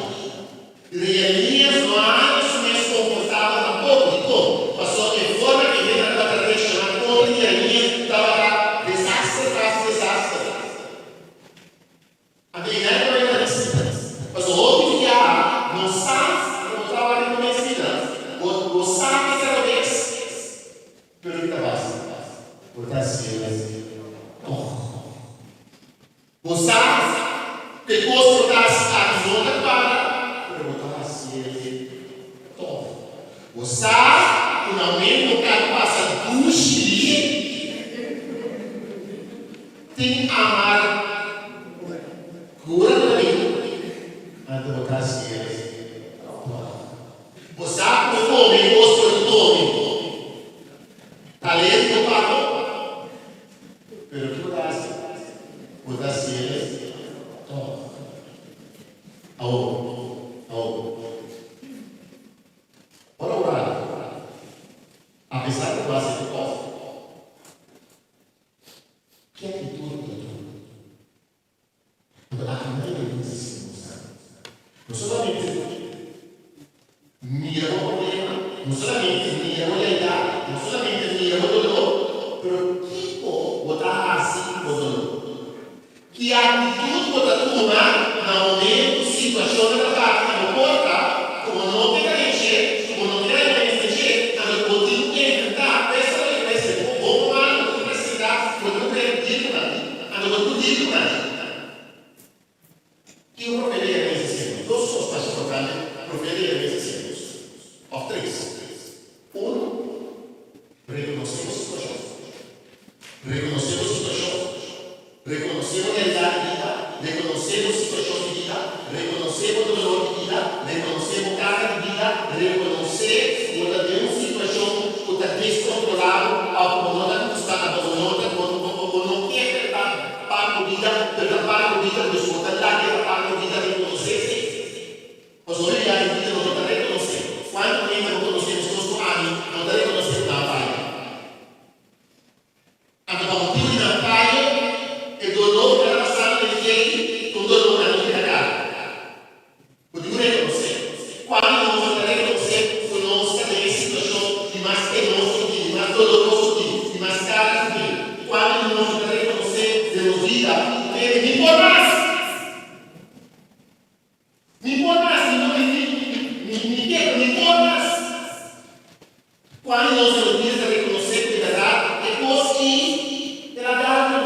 Jeremias no a haña su mes konfortabel tampoko. Dikon? Pasobra e forma ku e hendenan tabata reakshoná kontra Jeremias tabata desaster tras desaster. Anto e nan tambe ta disipel. Pasobra hopi biaha nos sa ku bo trabaha riba mes bida, bo bo sa ke ta robes, pero ki ta basa? Bo ta hasié tòg. Bo sa ku e kos ku bo ta hasi aki no ta kuadra, pero bo ta hasié tòg. Bo sa ku na momento bo kaba pasa dushi, Tin amar cura ta bin, anto bo ta hacié tòg. Bo sa cu bo come cos por di come, talento pa bo, pero ki bo ta haci? Bo ta hacié tòg. Awor, awor, ora bo rabia, apesar cu bo haci tòg, Ki actitud bo ta tuma? Anto aki nan e dice si nos ta no solamente mira bo problema, no solamente mira bo realidad, no solamente mira bo dolor, pero kico bo ta haci cu bo dolor? Ki actitud bo ta tuma na momento cu situacionnan ta bati na bo porta cu bo no ke ta den dje, cu bo no ke ta den mester dje, anto cu bo tin cu enfrentá, cuesta lo ke cueste, bo bon o malo bo tin cu presentá, bo tin cu deal cu nan, anto bo tin cu deal cu nan. Kico profeta Jeremias a siña nos? Dos cos mas importante profeta Jeremias a siña nos, of tres. Uno, reconoce bo situacion. Reconoce bo situacion. Reconoce bo realidad di bida. Reconoce bo situacion di bida. Reconoce bo dolor di bida. Reconoce bo carga di bida. Reconoce cu bo ta den un situacion cu ta descontrolabo of cu bo no ta gusta, anto bo no ta, bo, bo, bo no kier ta Pan bo bida, pero ta pan bo bida, dus bo ta laga e ta pan bo bida reconoce esey. Pasobra hopi bia den bida no. Kuantu di nos no ta rekonosé den nos bida ku e mi por mas? Mi por mas, mi no mi mi mi ke pero mi por mas. Kuantu di nos den nos bida ta rekonosé ku di bèrdat e kos ei el a dal mi?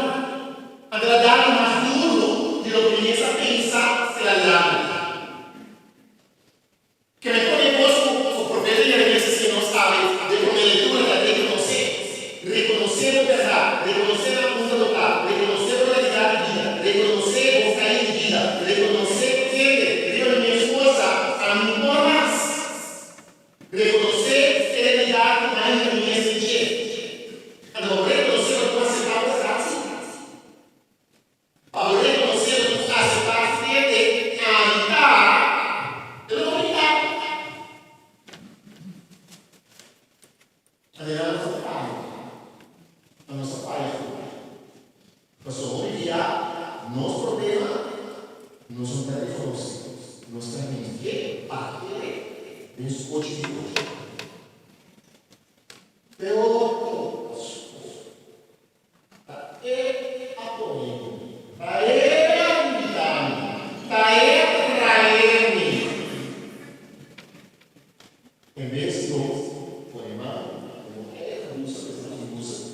Anto el a dal mi mas duru di loke mi mes a pensa el a dal mi. Ke me pone kos ku ku profeta Jeremias a siña nos awe den promé lektura ta rekonosé. Rekonosé bo bèrdat, rekonosé na unda bo ta, rekonosé bo realidat di bida, rekonosé bo kai di bida, rekonosé kende riba mi mes forsa ami por mas. Rekonosé e realidat ku ainda mi mes tin dje. Anto bo rekonosé bo ku aseptá bo bèrdat sí. Pa bo rekonosé lo ku aseptá frente ami ta, e lo komuniká. Manera nos a faya, ma nos a faya ku. Pasobra hopi bia nos problema nos no ta rekonosé, nos ta hing'é pa kere den su kochi di ocho. Peor kos. Ta e a pone mi. Ta e a invitá mi. Ta e a trae mi. En bes di bo pone man den bo eigen busa, esei ta un busa,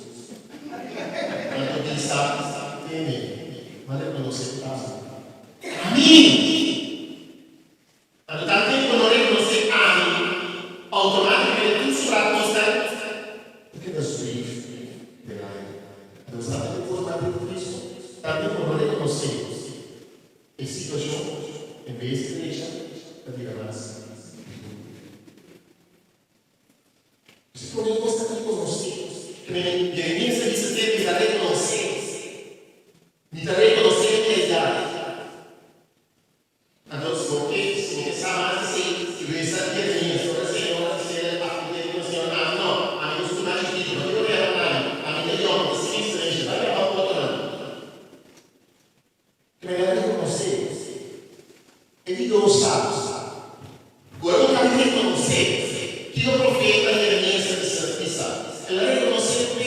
nan ta bisa, Tene, m'a rekonosé ku ta mi. Anto tantu ku no rekonosé ami, outomátikamente tur sobra kosnan ta keda zweef den aire. Anto bo sa tantu kos nan den Kristu, tantu ku no rekonosé e situashon, en bes di drecha ta bira mas duru. Si promé kos ta rekonosé, Jeremias ta bisa te mi ta rekonosé, mi ta rekonosé mi realidad. Anto si bo ke, si bo ke sa mas di esei, resa Jeremias, ora Señor a bis'é el papia ku e Señor, Ami no, ami ta suma chikitu, no tin problema ku ami, ami ta yòn, mi ta sin eksperensha, bai yama otronan. Pero el a rekonosé, e di dos sa, ora bo ta rekonosé kiko profeta Jeremias a bisa, bisa, el a rekonosé ku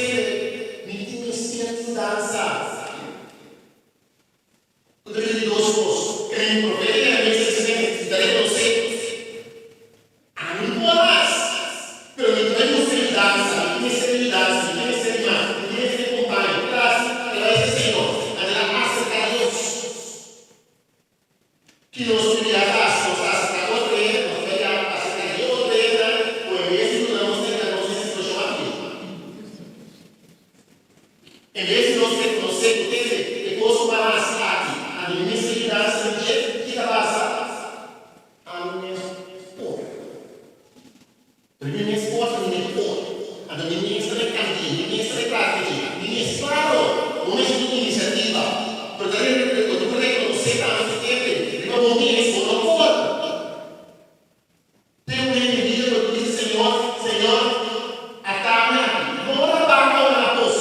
mi tin mester di yudansa. Ku ta bini di dos kos. E profeta Jeremias a bisa den, Mi ta rekonosé, ami no por mas, pero mi ta bai buska yudansa, mi tin mester di yudansa, mi tin mester di mas, mi tin mester di kompaño. Ki ta hasi? El a bai bisa Señor, anto el a aserká Dios. Ki nos tin di hasi? Nos ta aserká otro hende, nos ta bai aserká di otro hendenan ku en bes di duna nos ta hinka nos den situashon aki. En bes di nos rekonosé ku tende e kos ku bo a hasi aki, anto mi mester yudansa di dje, ki ta pasa? Ami mes por. Pero mi mes por ta mi mes por. Anto mi mes ta bai kambia, mi mes ta bai trata di dje. Mi mes, klaro, bo mester tin inisiativa, pero ta bo tin ku rekonosé tambe ku tende riba bo mes bo no por. Tin un hende bida ku ta bisa, Señor, Señor, ata mi aki. No ora baka ora na pos.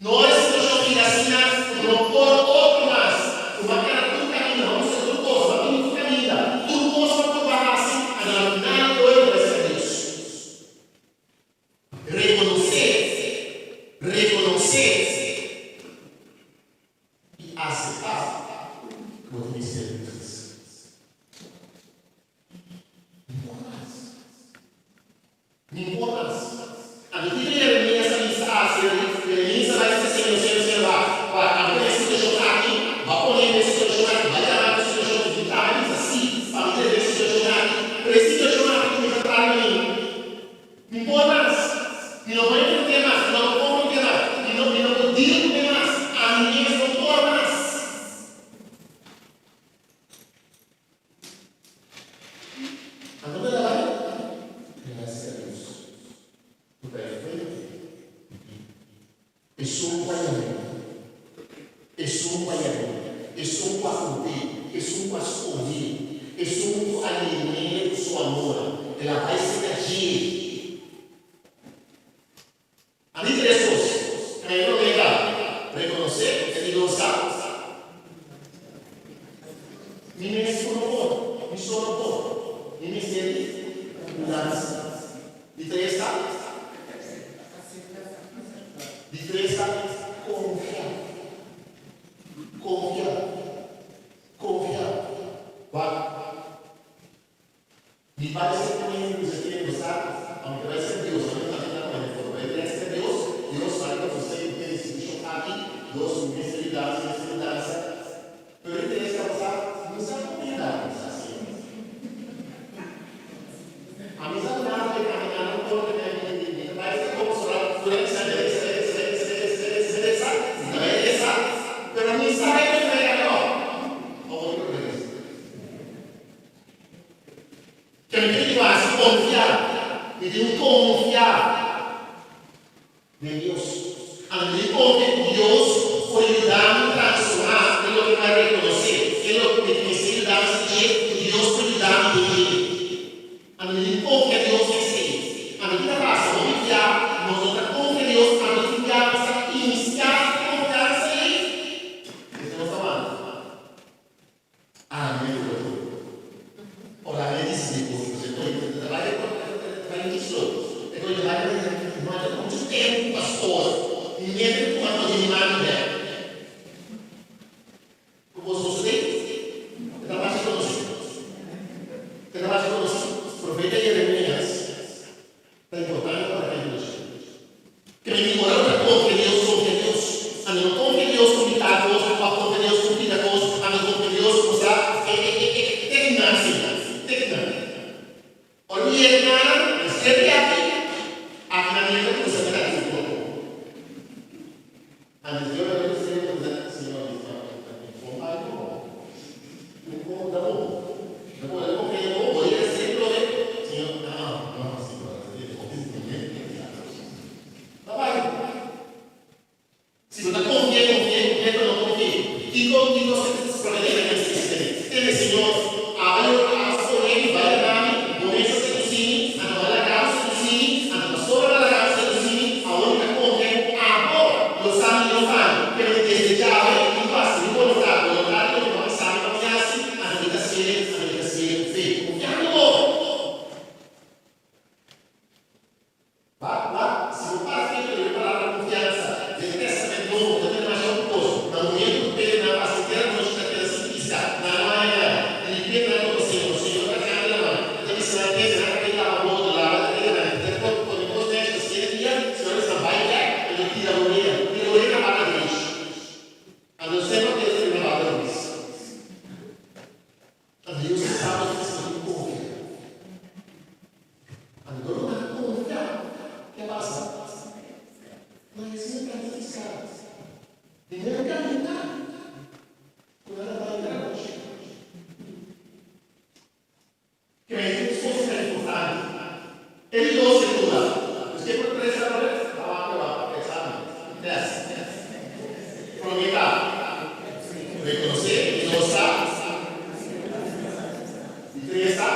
No ora e situashon bira asina ku no por otro mas, ku bo a keda tur kaminda, bo a buska tur kos, bo a bini tur kaminda, tur kos bo a proba hasi, anto na final ora bo ta bisa Dios. Rekonosé, rekonosé i aseptá ku bo tin mester di Dios. Mi por mas. Anto kiko Jeremias a bisa hasi? Jeremias a bai bisa Señor, Señor, Señor, wak, wak, abo den e situashon aki, bo a pone den e situashon aki, bo a yama den e situashon aki, mi tambe a bisa sí pa mi den e situashon aki, pero e situashon aki ku mi ta traha riba mi, mi por mas. Mi no por enfrent'é mas, mi no por konfront'é mas, mi no, mi no por deal ku e mas, ami mes no por mas. Anto ta bai gracia a Dios cu ta e fuente di bida. Esun cu a yam'é, esun cu a yam'é, esun cu a cumplí, esun cu a scohí, esun cu a yen'é cu su amor, el a bai cerca dje. A mi tres cos, Primero mi ta reconoce e di dos ta mi mes cu no por, mi so no por, mi mester di yudansa. Di tres ta di Di tres ta konfia. Konfia. Konfia. Wak. Mi bai ser ku hende ku sa kere gosa, aunke bai ser Dios, no ta na pone for. Bai trese ser Dios, Dios bai ta busca e den institucion aki, Dios mi mester yudansa, mi mester yudansa. Pero e trese ta basa, mi sa con mi yuda mi sa Señor. Ami sa cu nada bai cambia nada, no por mi mi mi ta bai ser como sora, cu nan bisa resa, resa, resa, resa, resa, resa, mi ta bai resa, pero mi sa bai ta bai cambia no. Of otro resa. Ke mi tin ku hasi? Konfia. Mi tin ku konfia den Dios. Anto mi tin konfia ku Dios por yuda mi transformá den loke mi a rekonosé, den loke mi mester yudansa di dje, ku Dios por yuda mi den dje. Anto mi tin ku konfia Dios den esei. Anto ki ta pasa? Hopi bia nos no ta konfia Dios, anto tin bia nos ta inisiá e konfiansa ei, esei nos ta wanta. Ami a kura tur. Ora mi a disidí ku mi ta bai ta bai ta bai muchu slow. E kos ta bai no a tuma muchu tempu pastor. Mi mester tuma kos di mi mami bèk. Ku boso sosodé? E ta basa konosí. E ta basa konosí. Profeta Jeremias Ta importante pa ta Dios. Ke mi tin ora ta konfia Dios, konfia Dios. Ami no konfia Dios ku mitá kos òf konfia Dios ku pida kos, ami konfia Dios ku sa e e e e te final si, te final. Ora mi yega nan, mi sirbi aki, aki nan mi ta kusa mi ta aki poko. Antes di ora mi sirbi mi ta Señor mi ta mi kon bai poko. Mi kon ta bon. Mi ta pone konfia bo, bo yega sirbi lo e, Señor, ah, no, Señor, Ta bai. Si bo ta konfi'é, konfi'é, konfi'é pero no konfi'é. Kiko, kiko promete Jeremias ta bisa tene? Tene, Señor, aba yo aba skohe mi, bai laga mi, bo mes a sedusí mi, anto bo a laga mi sedusí mi, anto pasobra bo a laga mi sedusí mi, awor mi ta konfia ku abo lo sa mihó pa mi. Pero desde djawe mi ku hasi mi boluntat, boluntat di loke bo a bisa mi pa mi hasi, anto mi ta hasié, anto mi ta hasié ku fe, konfiando bo. Wak, wak, si bo para ketu riba e palabra konfiansa den Tèstamènt Nobo ta tene masha hopi kos. Na momentu ku Pedro nan pasa henter anochi ta keda sin piska, nan no haña nada. Di ripiente nan topa Señor. Señor ta kanta na man. E ta bisa nan, Pedro, nan ta bin laba boto, laba e redanan. E ta pone kos nèchi pa siguiente dia. Señor a bisa nan, Bai bèk, pero tira bo reda. Tira bo reda na banda drechi. Anto semper Pedro ta bin na banda robes. Ta Dios ta sa bo ta sinti konfia. Anto lo nan konfia, ke pasa? No e siña ta fiska. Di nan kaminda ku nan a bai na nochi. Kende un kos ta importante. E di dos lectura. Nos ke por presta atrobe? Awa awa examen, test. Prome ta reconoce, di dos ta, di tres ta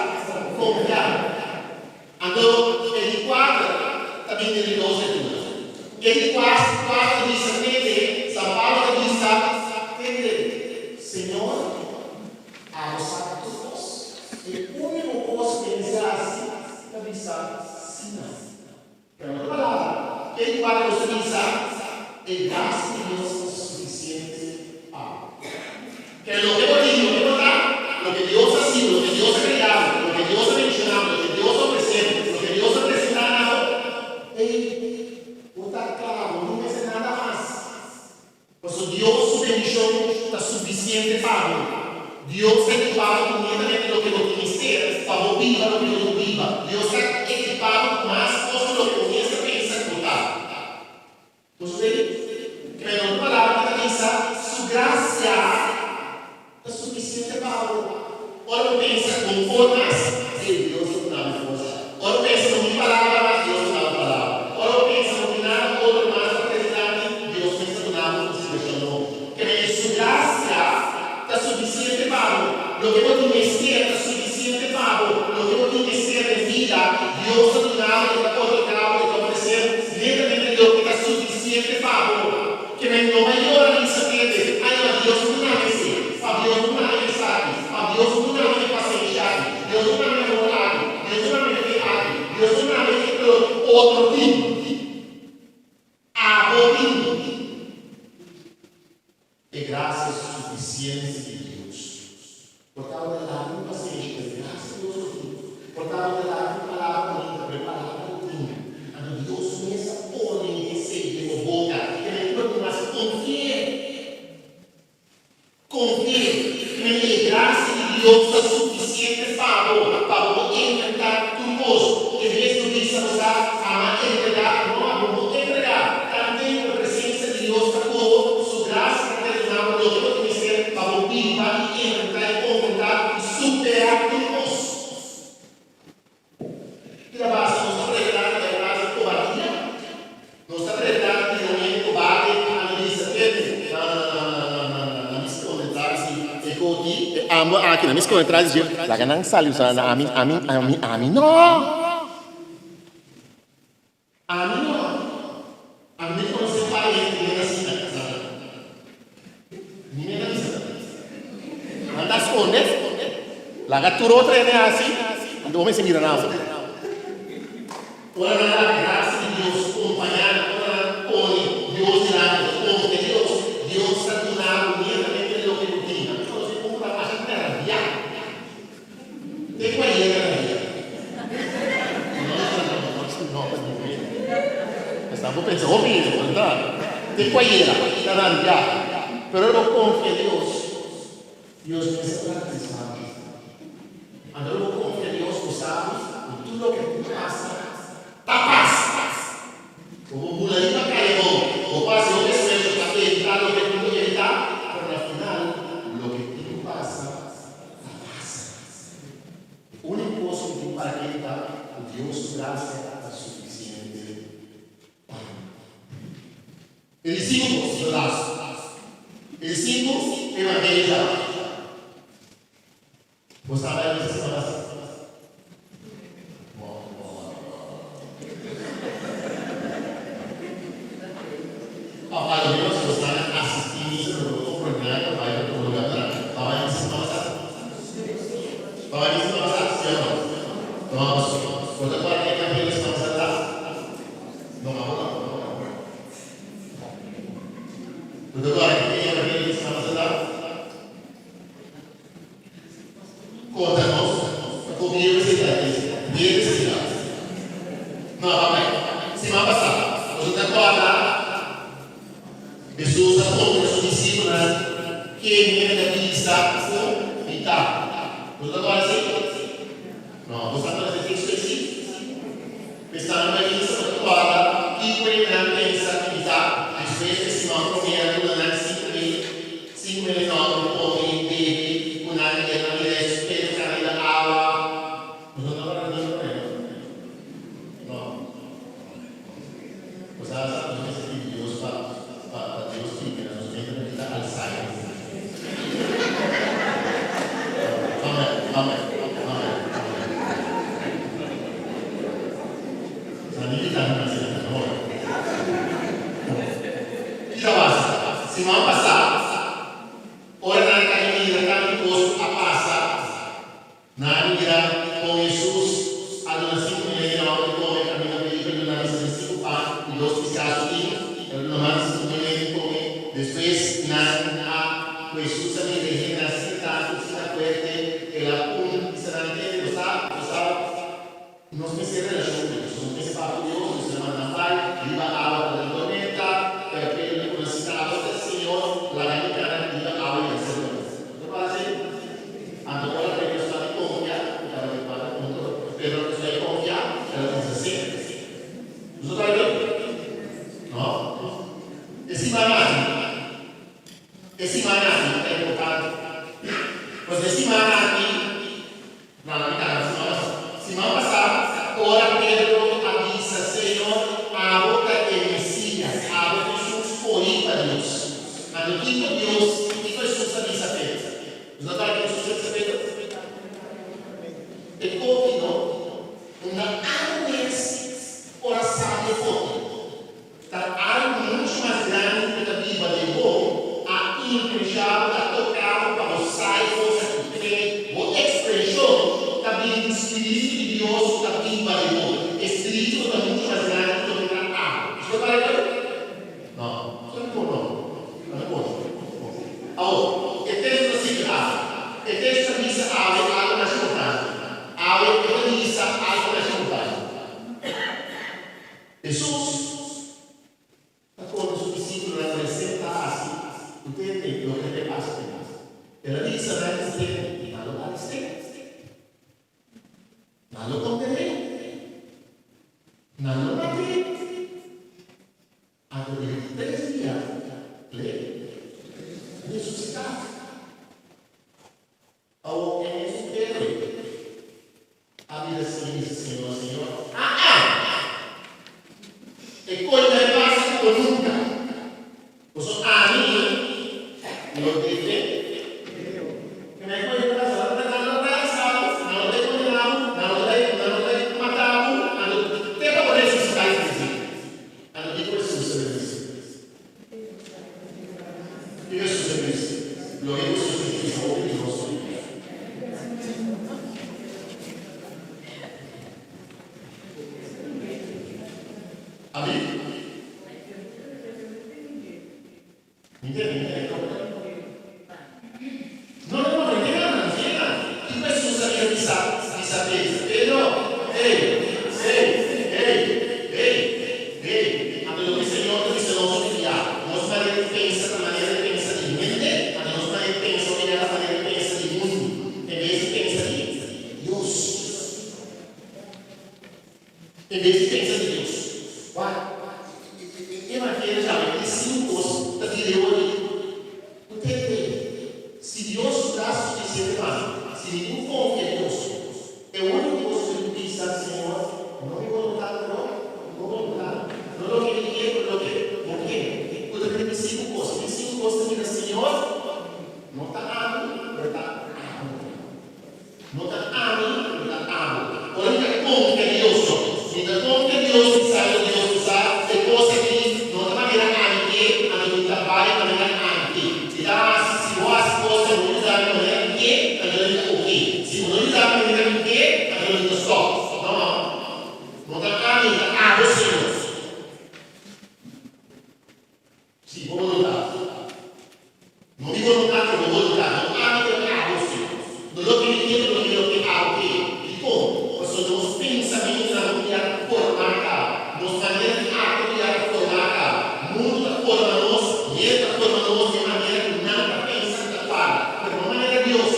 confia. Anto e di cuater ta bin den di dos lectura. E di cuater ta bisa tende, San Pablo ta bisa tende, Señor, Abo sa tur kos. E úniko kos ku e mester hasi ta bisa sí na. Pero otro palabra, ke di kual nos ta bisa e grasia di Dios ta sufisiente pa bo. Ke loke bo tin, loke bo ta, loke Dios a hasi bo, loke Dios a krea bo, loke Dios a bendishoná bo, loke Dios a ofresé bo, loke Dios a presentá na bo, ei, bo ta kla, bo no mester nada mas. Pasobra Dios su bendishon ta sufisiente pa bo. Dios ta ekipá bo ku netamente loke bo tin mester pa bo biba loke bo tin ku biba. Dios ta ekipá bo ku mas kos ku loke bo mes ta pensa ku bo ta. Nos ta kere otro palabra ku ta bisa, Su grasia ta sufisiente pa bo. Ora bo pensa ku bo por mas, ei, Dios ta duna bo forsa. Ora bo pensa bo tin palabra mas, Dios ta duna bo palabra. Ora bo pensa bo tin nada otro mas pa trese dilanti, Dios mes ta duna bo inspirashon nobo. Kende Su grasia ta sufisiente pa bo. Loke bo tin mester ta sufisiente pa bo. Loke bo tin mester den bida, Dios ta duna bo, E ta otorgá bo, E ta ofresé bo netamente loke ta sufisiente pa bo. Ke men no bai yora ni bisa tende, Ai ma Dios no duna mi esei, pa Dios no duna mi esaki, pa Dios no duna mi e pasenshi aki, Dios no duna mi amor aki, Dios no duna mi e fe aki, Dios no duna mi e otro tin. Abo tin. tin. E grasia sufisiente di Dios. Por tabata laga un pasenshi, pero e grasia di Dios lo tin. Por tabata laga un palabra bonita, pero e palabra lo tin. Anto Dios mes a pone esei den bo boka. E men ku bo tin mas konfi'é. Konfi'é. E men e grasia di Dios ta sufisiente pa bo, pa bo por enfrentá tur kos. E mes lo bisa bo sa, Ama entregá, no abo no entregá. Tanten ku e presensia di Dios ta ku bo, Su grasia ta perdona bo loke bo tin mester pa bo biba i enfrentá i konfrontá i superá tur kos. Ki ta basa nos ta preferá di bai tras di kobardia? Nos ta preferá di bira un hende kobarde a no bisa tete na na na mi skonde tras di e koti e ambo aki na mi skonde tras di dje laga nan sali usa na ami ami ami ami no. Ami no. Ami no conoce un par di hende cu ta asina, Sandra. Mi me ta bisa. Nan ta sconde, laga tur otro hende haci, anto bo mester mira nan afo. Ora nan laga gracia di Dios compaña nan, ora nan pone Dios dilanti, bo confia Dios, Dios ta duna bo netamente loke bo tin. Ami conoce un cu ta masha nervia. Te cu a yega na dia. No, no, no, no, no, no, no, Esta bo pensa hopi eso, verdad? Te cu a yega ta rabia. Pero ora bo confia Dios, Dios mes ta trata di sabi. Anto ora bo confia Dios, bo sabi cu tur loke pasa, ta pasa. Bo por bula riba kaya bo, bo por hasi hopi esfuerso pa evitá loke tin ku evitá, pero na final loke tin ku pasa, ta pasa. E úniko kos ku tin para ke ta ku Dios su grasia ta sufisiente pa bo. E di sinku kos, the last. E di sinku, evangelisá. Bo sa bai misa siman pasá? Òf a lo menos bo sa na asistí misa pero bo komprondé nada ku bai pa otro lugar ta pa bai misa siman pasá? Pa bai misa siman pasá, sí òf no? No, bo ta kòrda e evangelio siman pasá ta? No, abo no, abo no. Bo ta kòrda e evangelio siman pasá ta? Konta nos pa komi e reseta aki, di e reseta. No, papia, siman pasá, boso ta kòrda Hesus a kontra su disipelnan ken hende ta bisa ku mi ta. Boso ta kòrda esei? No, boso ta kòrda e teksto esei? Pensando na bisa, bo ta kòrda kiko hendenan pensa ku mi ta despues ku siman promé a duna nan 5000 5000 nòmber di kome i bebe ku nan e nan mira Hesus Pedro kana riba awa. Boso no ta kòrda di promé, no? No. Bo sa sa nos mester pidi Dios pa pa pa Dios limpia nos, nos mente ta kita Alzheimer. Amen, amen, amen, amen. Sa mi kita mi mester kita no. Kita pasa? Siman pasá, ora nan ta mira tantu kos ku a pasa, Nan a mira kon Hesus a duna 5000 hende hòmber di kome kaminda Felipe duna misa di sinku pan i dos piská su tin, el a duna mas di 5000 hende di kome. Despues nan a ku Hesus a mira e hendenan asina tantu, asina fuerte, el a bisa nan, Tende, bo sa, bo sa, Nos mester relashon ku Dios. Nos mester papia ku Dios, nos mester manda nan bai riba awa ku nan tormenta, pero Pedro di ku nan si ta abo ta Señor, laga mi kana riba awa i nan ser bo. No ta parse? Anto ora Pedro sta di konfia, ku tabata di kuater punto, Pedro a kuminsá di konfia, el a kuminsá sink. Nos ta traha bien? No. E siman aki, e siman aki ta importante. Pasobra e siman aki. Nan a bita nan siman pasá. Siman pasá, ora Pedro a bisa, Señor, abo ta e Mesías, abo ta esun skohí pa Dios. Anto kiko Dios, kiko Hesus a bisa Pedro? Nos a tara kiko Hesus a bisa Pedro? E koki no, unda abo mes por a sabi e koki. Ta algu muchu mas grandi ku ta biba den bo a influensha bo, a toka bo pa bo sa e kos aki. P'e bo ekspreshon ta bini di spiritu di Dios ku ta biba den bo. E spiritu ku ta muchu mas grandi ku loke ta abo. Esei ta pare ku? No. No. Sona bon no? Sona bon. Bon. Awor, e teksto ta sigui awe. E teksto ta bisa awe algu masha importante. Awe e ta bisa algu masha importante. Hesus ta konta su disipelnan resén a hasi ku tende loke ta e pasa ku nan. El a bisa nan ku tende nan lo arest'é. Nan lo konden'é. Nan lo mat'é. Anto den di tres dia l'e resusitá. Awor e mesun Pedro a bira sigui bisa, Señor, Señor, aa! E koi ta e pasa ku bo nunka. Pasobra ami lo defendé. Ke nan e koi ta pasa, nan lo ta arestá bo, nan lo ta kondená bo, nan lo ta nan lo ta matá bo, anto te pa bo resusitá i tres dia. Anto kiko Hesus a bisa? Kiko Hesus a bisa? Loke ku Hesus a bisa hopi di nos hopi bia. Abi? Mi tende, mi tende koko. No, no, no, no llega, no llega. Kiko Hesus a bira bisa, bisa Pedro? Pedro, ey, ey, ey, ey, ey. Anto loke Señor ta bisa nos hopi dia, nos manera di pensa ta manera di pensa di hende, anto nos manera di pensa hopi dia ta manera di pensa di mundu, en bes di pensa di Dios. En bes di pensa di Dios. Wak, e evangelio djawe tin sinku kos ta tira e ora di ku tende. Si Dios su grasia sufisiente pa mi, si mi tin konfia Dios, e úniko kos ku mi tin bisa, Señor, no mi boluntat pero bo boluntat, no loke mi kier pero loke bo kier. Ku ta bira mi sinku kos. Mi sinku kos ta bira, Señor, no ta ami, pero ta abo. No ta ami, pero ta abo. Ora mi ta konfia Dios, mi ta konfia Dios i sa ku Dios ta sa e kos aki no ta manera ami ke, anto mi ta bai manera ami ke. Mi ta hasi, si bo hasi kos ku bo yuda mi manera mi ke, anto mi ta oke. Si bo no yuda mi manera mi ke, anto mi ta stòp. No, no ta ami, ta abo, Señor. Si bo boluntat. No mi boluntat, pero bo boluntat. No ami, pero abo, Señor. No loke mi ke, pero loke loke abo ke. Dikon? Pasobra nos pensamentunan hopi ya ta formá kaba. Nos manera di aktua hopi ya ta formá kaba. Mundu ta forma nos, hende ta forma nos den manera ku nan ta pensa ku ta kuadra, pero no manera Dios.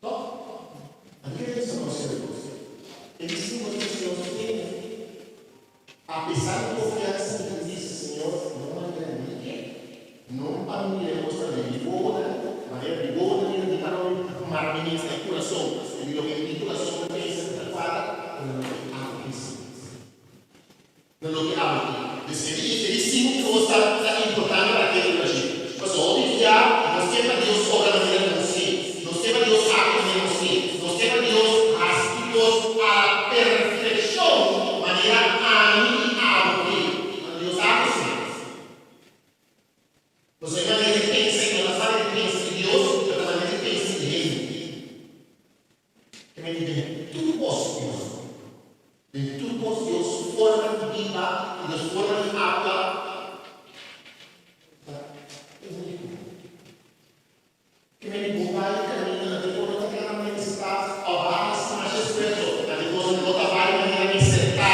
Tòg, a kere bisa nos Señor, e disípulos di Señor tene, apesar di konfiansa mi ta bisa, Señor, no manera mi ke, no pa mi mira e kosnan den mi wowonan, manera mi wowo ta mira mi pa no mara mi mes na e kurason, di loke mi kurason ta pensa ku ta kuadra, pero loke abo bisa. Na loke abo tin. Des e di e di sinku kos ta ta importante pa kere riba dje. Pasobra hopi bia nos ke pa Dios obra manera ku nos ke. Nos ke pa Dios aktua manera nos ke. Nos ke pa Dios hasi tur kos a la perfekshon manera ami i abo ke. Anto Dios ta aktua asina. Pasobra e manera di pensa i no ta manera di pensa di Dios, pero ta manera di pensa di hende. Ke menti den tur kos Dios. Den tur kos Dios su forma di biba i Dios forma di aktua ta úniko. Ke menti bo bai kaminda ante kos no ta kana manera mester ta òf a hasi masha esfuerso ante kos no ta bai manera mester ta.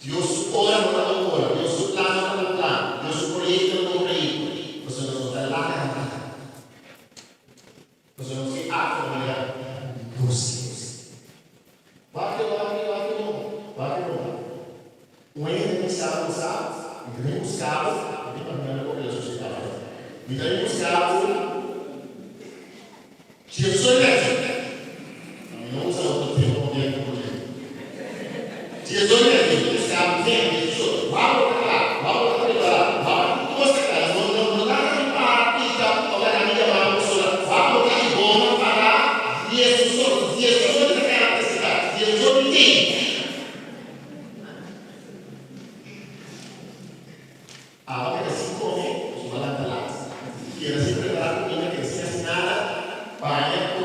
Dios su ora no ta bo ora, Dios su plan no ta bo plan, Dios su proyekto no ta bo proyekto, pasobra nos no ta laga nan bida. Pasobra nos ke aktua manera nos ke. Wak e, wak e, wak e bon, wak e bon. Un hende bisa bo sa, mi ta bin buska bo, mi ta bin papia ku el a sosiedat. Mi ta bin buska bo. Si yo soy recho, mi no usa otro tema pa mi komprondé. Si yo soy recho, mi ta buska bien, mi ta so, wou bo ta kla, wou bo ta prepará, wou tur kos ta kla, no no no laga mi para pika òf laga mi yama bo pasobra wou bo ta i bo no para diesun sor, diesun sor mi ta keda presentá, diesun sor mi tin. Aba keda sin kome, su a lanta lat. Keda sin prepará kuminda, keda sin hasi nada, baña.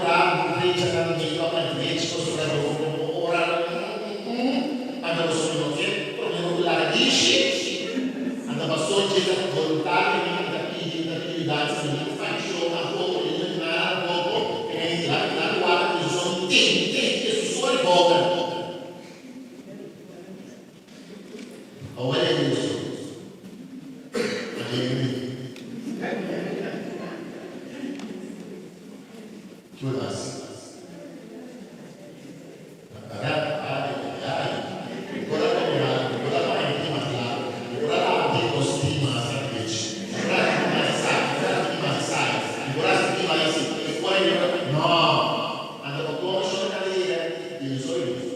drecha nan make-up nan drechi pasobra bo bo bo ora anto boso no ke prome ku laga dishi anto paso dje ta voluntariamente ta pidi ta pidi yudansa mi no ta fai show tampoco mi no ta nada tampoco e mi laga laga wak ku son tende e su sori boka. Awor e gusto a yega mi. Ki bo ta hasi? Ai, ai, ai. Mi por a come algo, mi por a baña tin mas largo, mi por a lava tin cos tin mas sacrificio, mi por a haci tin mas esaki, mi por a haci tin mas esaki, mi por a haci tin mas esi, mi por a No! Anto pa come shon na cadera di un solo gusto.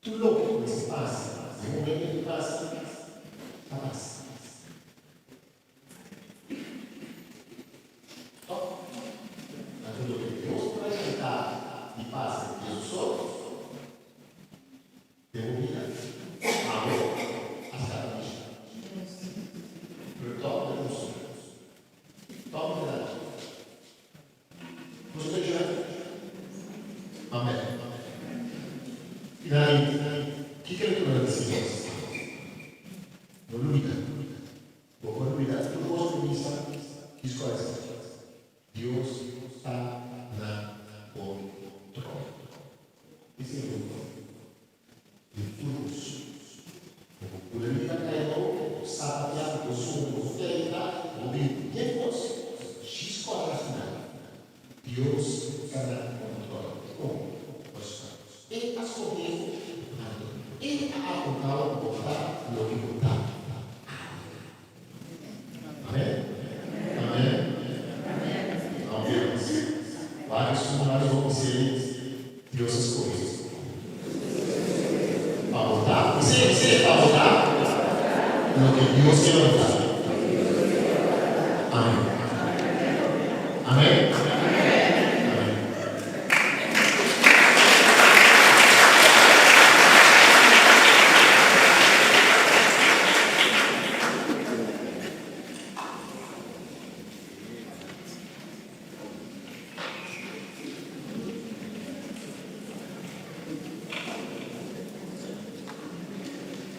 Tur loke ku mester pasa den momento ku pasa, ta pasa. Tòg, anto loke Dios proyectá di pasa den su solo, den bo bida, abo a skapa mishi. Pero tòg bo ta mustra. Tòg bo ta daña. Nos ta djora. Amen. Finalmente, kiko e lectura ta bisa nos? No lubida. Bo por lubida tur cos cu bisa, kisko a esaki? Dios ta na control. Esei e control di tur cos. Bo por pula riba caya bo, bo sapatea, bo subi, bo feita, bo bin den cos, djis cora na final, Dios ta na control. Dicon? Pasobra E a scoge bo, anto E a apunta bo pa bo ta loke bo ta awe. Amen? Amen? Aunke varios comunidades bo bis'é Dios a scoge pa bo ta, bis'é, bis'é, pa bo ta loke Dios ke pa bo ta. Amen. Amen? Amen.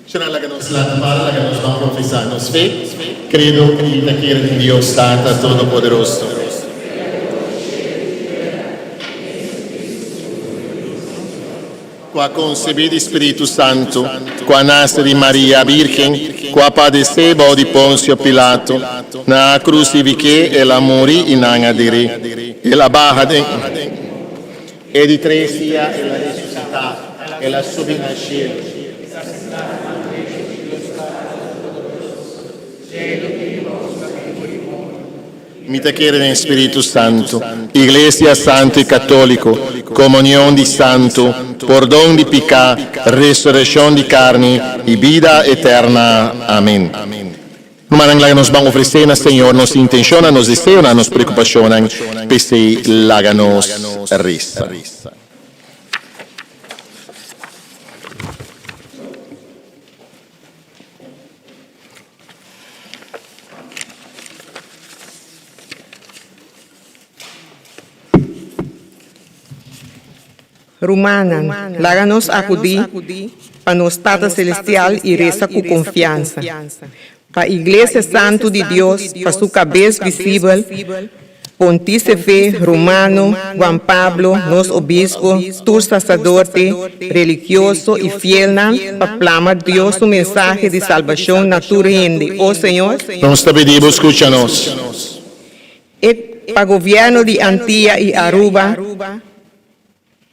Shana laga nos lanta para, laga nos ban profesá nos fe. Credo i ta kere den Dios Tata Todopoderoso. Ku a konsebí di Spiritu Santu, ku a nase di Maria Bírgen, ku a padesé bou di Ponsio Pilato, nan a krusifik'é, el a muri i nan a der'é. El a baha den. E di tres dia el a resusitá, el a subi na shelu. Mi ta kere den Spiritu Santu, Iglesia Santu i Katóliko, komunion di santu, pordon di piká, resurekshon di karni i bida eterna. Amen. Rumannan, laga nos ban ofresé na Señor nos intenshonnan, nos deseonan, nos preokupashonnan, p'esei laga nos resa.
Rumannan, laga nos akudí pa nos Tata Selestial i resa ku konfiansa. Pa Iglesia Santu di Dios, pa su kabes visibel, Pontísefe Romano, Juan Pablo, nos obispo, tur sasadorte, religioso i fielnan, pa plama Dios su mensahe di salbashon na tur hende. O Señor!
Nos ta pidi bo skucha nos.
E pa gobierno di Antia y Aruba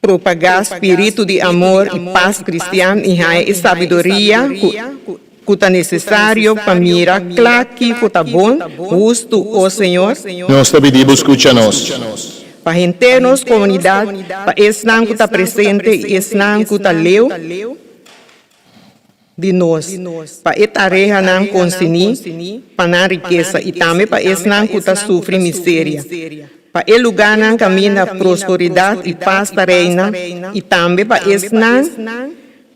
propagá spiritu di amor y pas cristian y haña e sabiduria cu cu ta necesario pa mira cla kico ta bon, hustu, o Señor.
Nos ta pidi bo scucha nos.
Pa henter nos komunidat, pa esnan ku ta presente i esnan ku ta leu di nos, pa e tareanan konsiní pa nan rikesa i tambe pa esnan ku ta sufri miseria, pa e lugánan kaminda prosperidat i pas ta reina i tambe pa esnan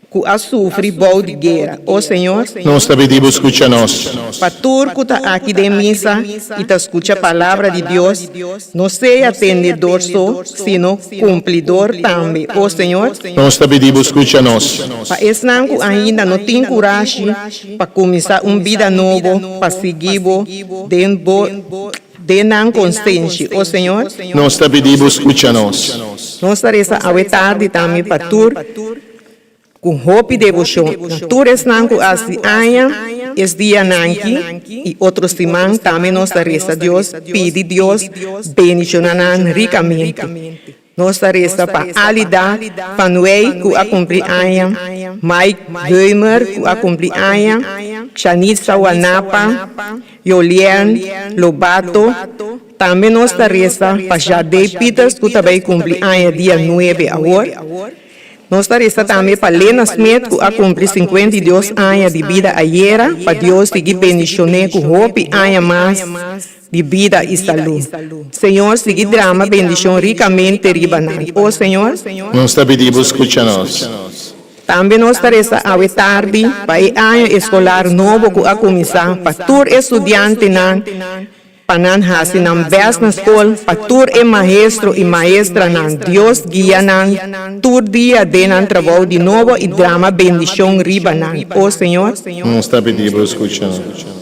Ku a sufri bou di guera. O Señor.
Nos ta pidi Bo skucha nos.
Pa tur ku ta aki den misa i ta skucha palabra di Dios, no sea tendedor so, sino kumplidor tambe. O Señor.
Nos ta pidi Bo skucha nos.
Pa esnan ku ainda no tin kurashi pa kuminsá un bida nobo pa sigui Bo den Bo den nan konsenshi. O Señor.
Nos ta pidi Bo skucha nos.
Nos ta resa awe tardi tambe pa tur. Ku hopi deboshon na tur esnan ku hasi aña es dianan aki i otro siman tambe nos ta resa Dios pidi Dios bendishona nan rikamente. Nos ta resa pa Alida Fanuey ku a kumpli aña, Mike Beumer ku a kumpli aña, Chanitza Wanapa, Yolien Lobato, tambe nos ta resa pa Jadey Peters ku ta bai kumpli aña dia nuebe awor. Nos ta resa tambe pa Lena Smith ku a kumpli 52 aña di bida ayera, pa Dios sigui bendishon'é ku hopi aña mas di bida i salú. Señor sigui drama bendishon rikamente riba nan. O Señor.
Nos ta pidi Bo skucha nos.
Tambe nos ta resa awe tardi pa e aña eskolar nobo ku a kuminsá pa tur e studiantenan, Pa nan hasi nan bèst na skol, pa tur e maestro i maestranan, Dios guia nan tur dia den nan trabou di nobo i drama bendishon riba nan. O Señor.
Nos ta pidi Bo skucha nos.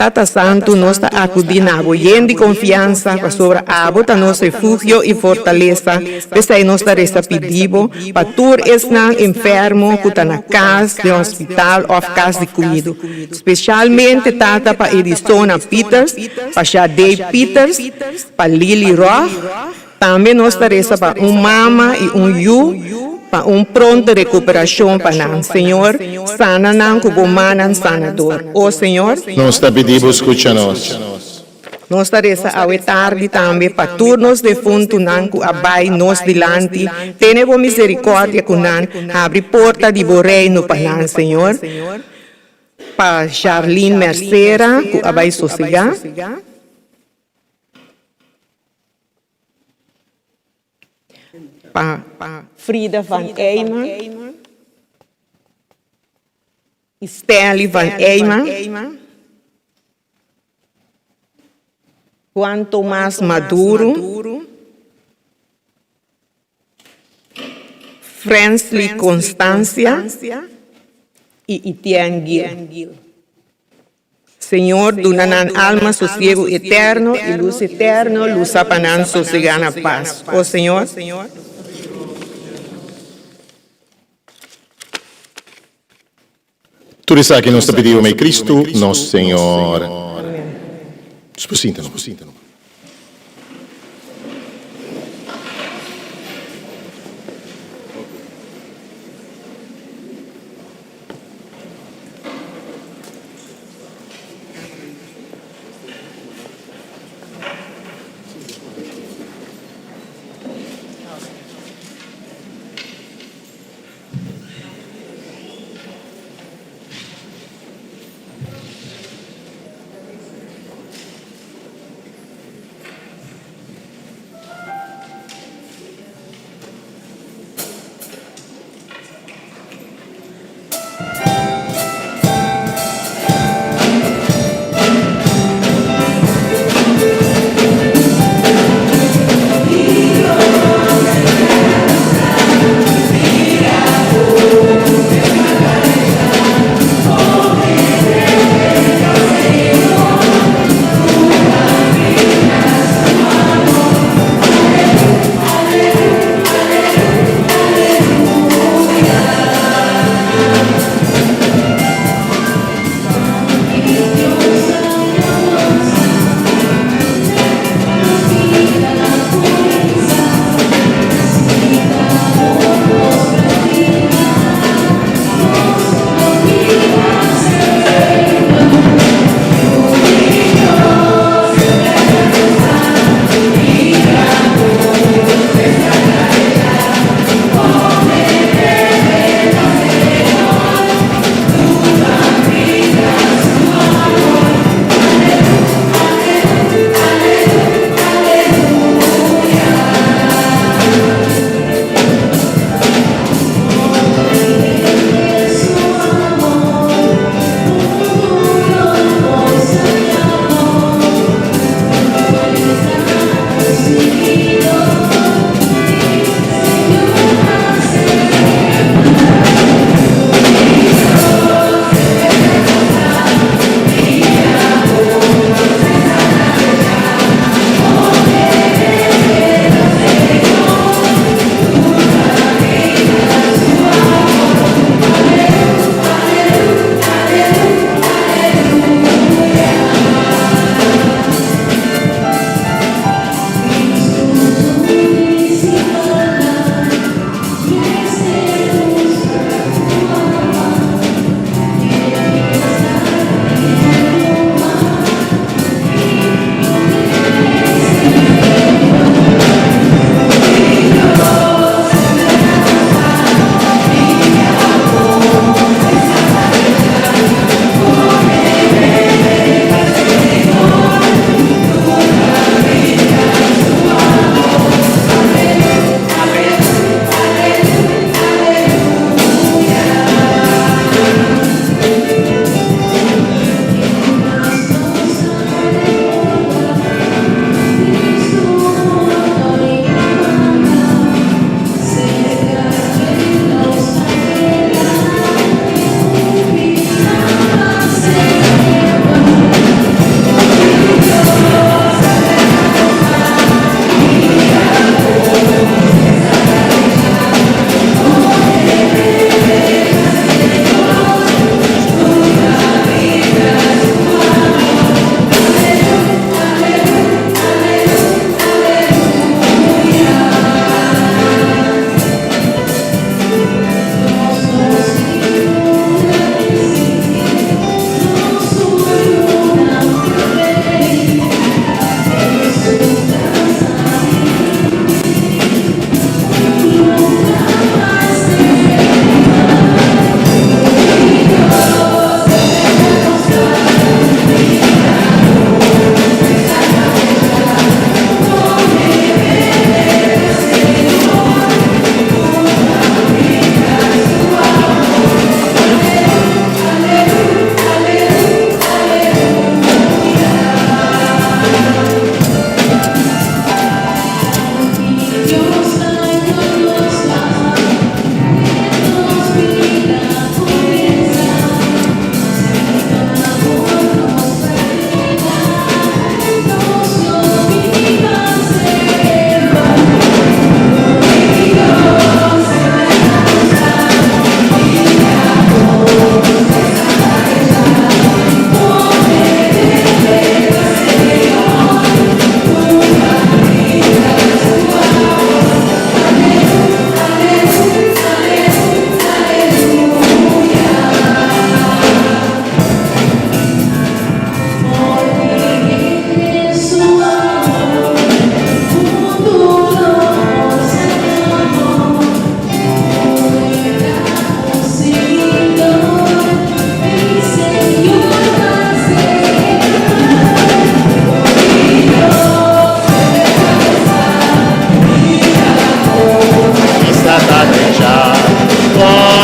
Tata Santu, nos ta akudí na Bo yen di konfiansa, pasobra Abo ta nos refugio i fortalesa, p'esei nos ta resa pidi Bo pa tur esnan enfermo ku ta na kas, den hospital òf kas di kuido. Specialmente tata pa Edisona Pieters, pa Shadey Pieters, pa Lily Rog. Tambe nos ta resa pa un mama y un yu pa un pronto recuperacion pa nan. Señor, sana nan cu bo mannan sanador. O Señor.
Nos ta pidi bo scucha nos.
Nos ta resa awe tardi tambe pa tur nos defuntunan ku a bai nos dilanti, tene bo misericordia ku nan, habri porta di bo reino pa nan, Señor. Pa Charlene Mercera ku a bai sosegá. Pa Frida van Eyma i Stanley van Eyma. Juan Tomas Maduro. Frensley Constancia i Etienne Gil. Señor duna nan alma sosiegu eterno i lus eterno lusa pa nan sosegá na pas. O Señor.
Tur esaki nos ta pidi ome Cristo nos Señor. Nos por sinta numa.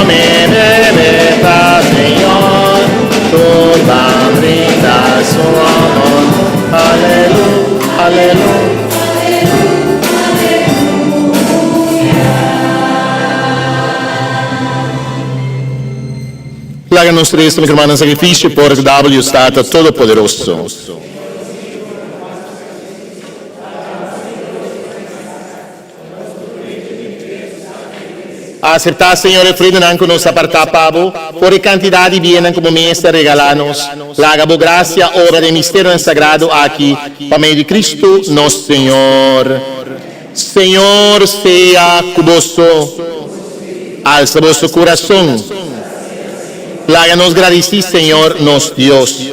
Come bebe pa Señor, tur ban brinda su amor. Alelu, alelu. Laga nos resta, mi hermano, sacrificio por W. Tata Todopoderoso. Aceptá, Señor, e ofrendanan cu nos apartá pa Bo, for e cantidad di biennan cu Bo mes ta regalá nos. Laga Bo gracia obra den misterionan sagrado aki, pa medio di Cristo nos Señor. Señor sea cu boso. Alsa boso curason. Laga nos gradicí Señor nos Dios.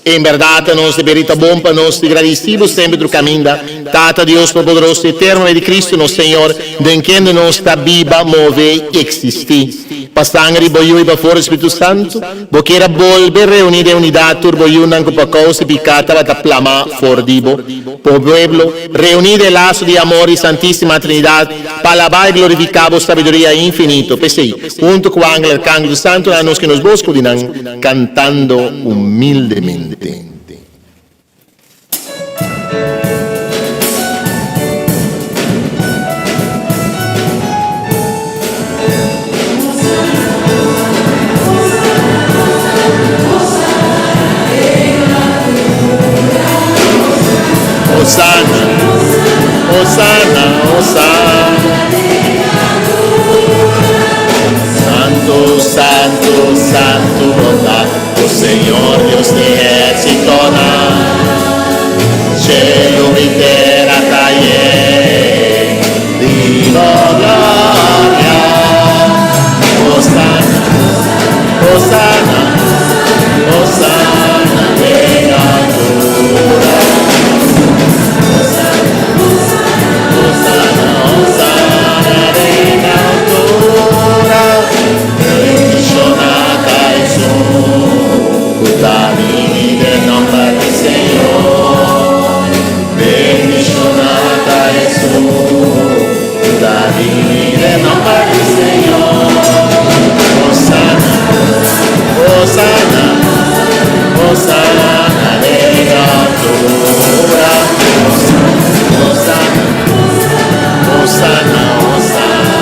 En bèrdat ta nos deber i ta bon pa nos di gradisí bo semper tur kaminda, Tata Dios Todopoderoso i Eterno Rei di Cristo nos Señor, den kende nos ta biba, move i eksistí. Pa sanger di bo Yu i pa for di Spiritu Santu, bo kier a bolbe reuní den unidat tur bo yunan ku pa kousa di piká tabata plamá for di bo pueblo, reuní den laso di amor di Santísima Trinidat, pa alabá i glorifiká bo sabiduria infinito. P'esei, huntu ku angel, arkangel i santunan nos ke nos bos ku di nan, Cantando humildemente. Hosana, Hosana, Hosana. Santu, santu, santu bo ta, o Señor Dios di ehérsitonan. Shelu i tera ta yen di bo gloria. Hosana, hosana, hosana den altura. Hosana, hosana den altura. Bendishoná ta esun ku ta bini den nòmber di Señor. Bendishoná ta esun ku ta bini den nòmber di Señor. Hosana, hosana, hosana den altura. Hosana, hosana, hosana.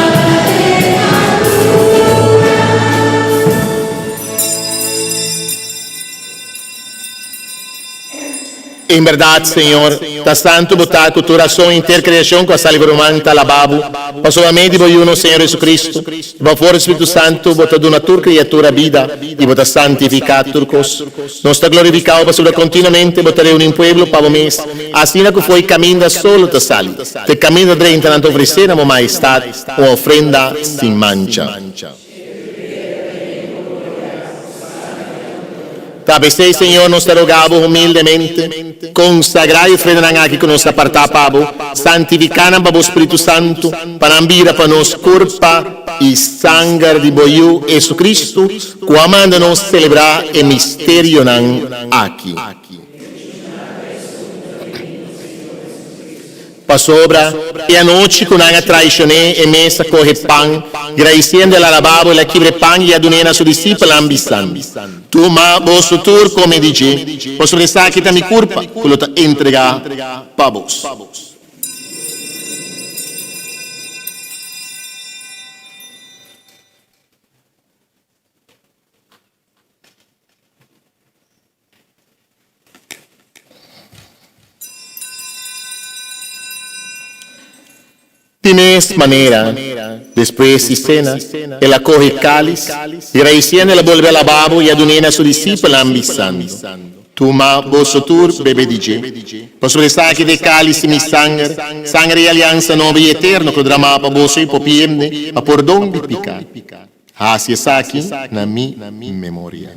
En berdad, Señor, ta santu bo ta cu tur rason henter creacion cu a sali bo ruman ta alaba bo, pasobra mei di bo Yu nos Señor Jesucristo, i pa for di Spiritu Santu bo ta duna tur criatura bida i bo ta santifica tur cos. Nos ta glorifica bo pasobra continuamente bo ta reuni un pueblo pa bo mes, asina cu fo'i caminda solo ta sali, te caminda drenta nan ta ofrece na bo Majestad un ofrenda sin mancha. Ta p'esei, Señor, nos ta roga bo humildemente, konsagrá e ofrendanan aki ku nos ta apartá pa bo, santifiká nan pa bo Spiritu Santu, pa nan bira pa nos kurpa i sanger di bo Yu, Jesucristo, ku a manda nos selebrá e misterionan aki. Pasobra e anochi ku nan a traishon'é, e mes a kohe pan, gradisiendo el alababo, el a kibra e pan i a dun'é na su disipelnan, bisando, Tuma, boso tur kome di dje, pasobra esaki ta mi kurpa, ku lo ta entregá pa boso. Di mes manera, despues di sena, el a kohe kális, i raisiendo el a bolbe alababo i a dun'é na su disipelnan, bisando, Tuma, boso tur, bebe di dje, pasobra esaki ta e kális di mi sanger, sanger di e aliansa nobo i eterno ku dramá pa boso i popiemne pa pordon di piká. Hasi esaki na mi memoria.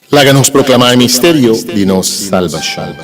Laga nos proklamá e misterio di nos salbashon.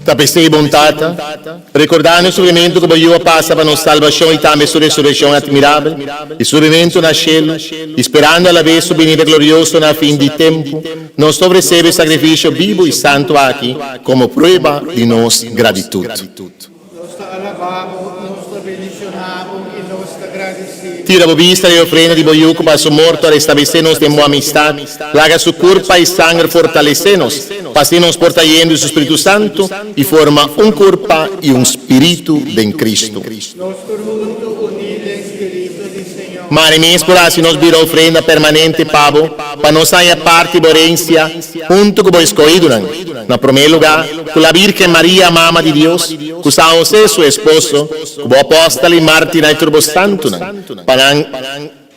Ta p'esei, bon Tata, rekordá nos sufrimentu ku bo Yu a pasa pa nos salbashon i tambe su resurekshon atmirabel i subimentu na shelu, i sperando alabes su binida glorioso na fin di tempu, nos ta ofresé bo e sakrifisio bibu i santu aki komo prueba di nos gratitut.
Nos ta alabá bo, nos ta bendishoná bo i nos ta gradisí bo.
Tira bo bista di e ofrenda di bo Yu ku pa su morto a restablesé nos den bo amistat. Laga su kurpa i sanger fortalesé nos, pa asina nos por ta yendo di su Spiritu Santu i forma un kurpa i un spiritu den Kristu.
Nos tur huntu uní den spiritu di Señor.
Mari mes por hasi nos bira ofrenda permanente pa bo, pa nos haña parti bo herensia huntu ku bo eskohidunan. Na promé lugá, ku la Bírgen Maria, Mama di Dios, ku San Hosé, su esposo, ku bo apòstel i mártirnan i tur bo santunan, pa nan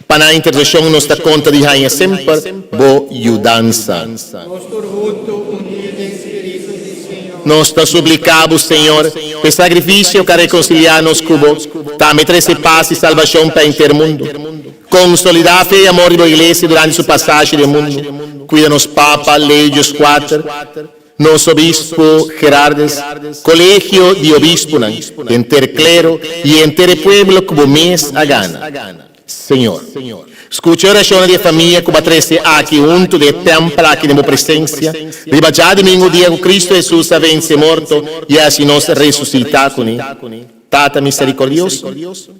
pa nan interseshon nos ta konta di haña semper bo yudansa.
Nos tur huntu uní den spiritu di Señor.
Nos ta supliká bo, Señor, pa e sakrifisio ku a rekonsiliá nos ku bo, tambe trese pas i salbashon pa henter mundu. Konsolidá fe i amor di bo Iglesia durante su pasashi den mundu. Kuida nos Papa Leo Dieskuater, nos Obispu Gerardes, Kolegio di Obispunan, henter klero i henter e pueblo ku bo mes a gana. Señor, skucha e orashonnan di e famia ku bo a trese aki huntu den e tèmpel aki den bo presensia, riba djadumingu dia ku Kristu Hesus a vense morto i a hasi nos resusitá kuné. Tata miserikordioso,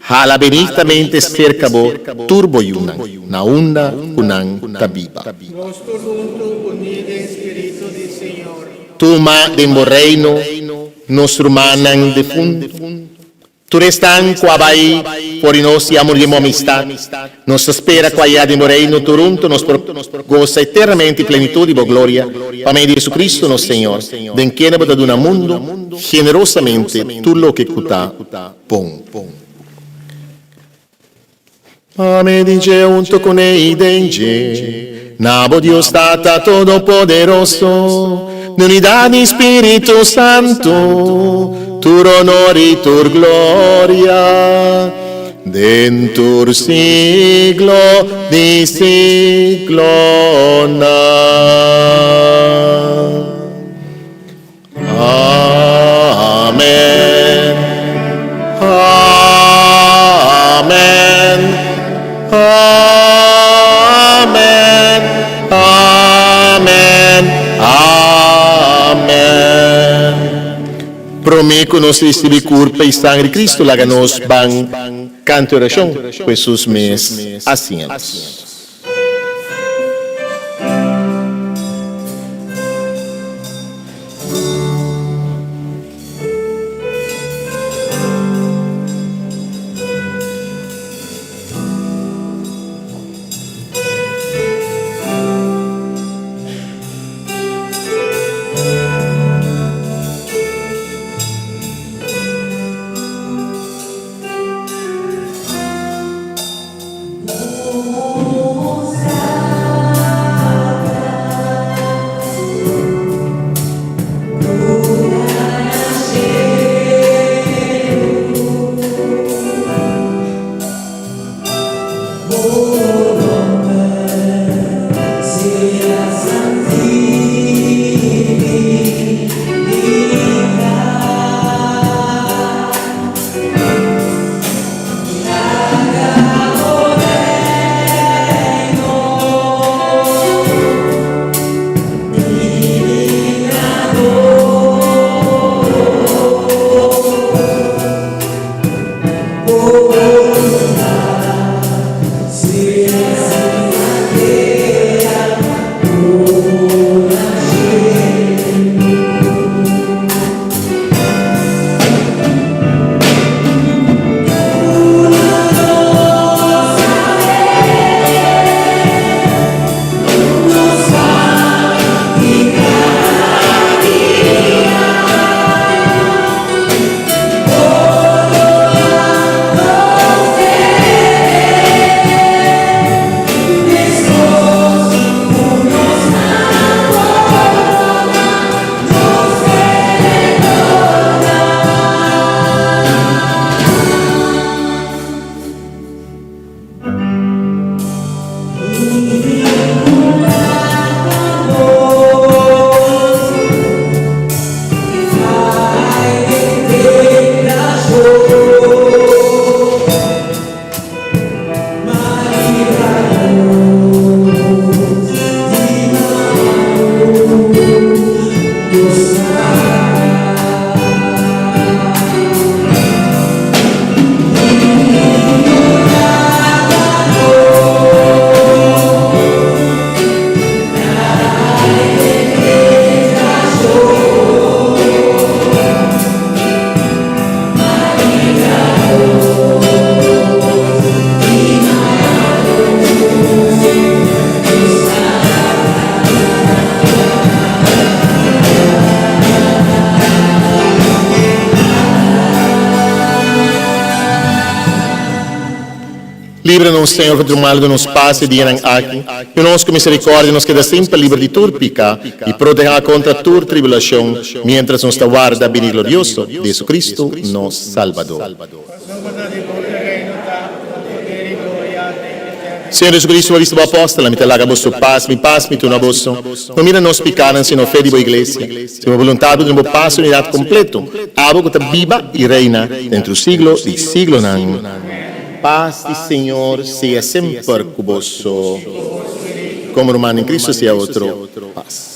hala benignamente serka bo tur bo yunan, na unda ku nan ta biba.
Nos tur huntu uní den spiritu di Señor.
Tuma den bo reino nos rumannan defuntu, tur esnan ku a bai for di nos i a muri den bo amistat. Nos ta spera ku ayá den bo Reino tur huntu nos por gosa eternamente e plenitud di bo gloria, pa medio di Jesucristo nos Señor, den kende bo ta duna mundu generosamente tur loke ku ta bon. Pa medio di dje, huntu kuné i den dje, na bo Dios Tata Todopoderoso, den unidat di Spiritu Santu, tur honor i tur gloria. Den tur siglo di siglonan. Amen. Amen. Amen. Amen. Amen. Promé ku nos risibí kurpa i sangre di Kristu, laga nos ban kanta e orashon ku Hesus mes a siña nos. Libra nos, Señor, for tur mal, duna nos pas e dianan aki. Duna nos ku misericordia nos keda semper liber di tur pika i protehá kontra tur tribulashon, miéntras nos ta warda bini glorioso di Jesucristo, nos Salbador.
Pasobra ta di bo e reino ta, poder i gloria den eternidat.
Señor Jesucristo, bo a bisa bo apòstelnan, Mi ta laga boso pas, mi pas mi tuna boso. No mira nos pikanan, sino fe di bo iglesia. Si bo boluntat bo duna bo pas i unidat kompleto, abo ku ta biba i reina den tur siglo di siglonan. Pas di Señor sea semper ku boso. Komo ruman den Cristo sea otro pas.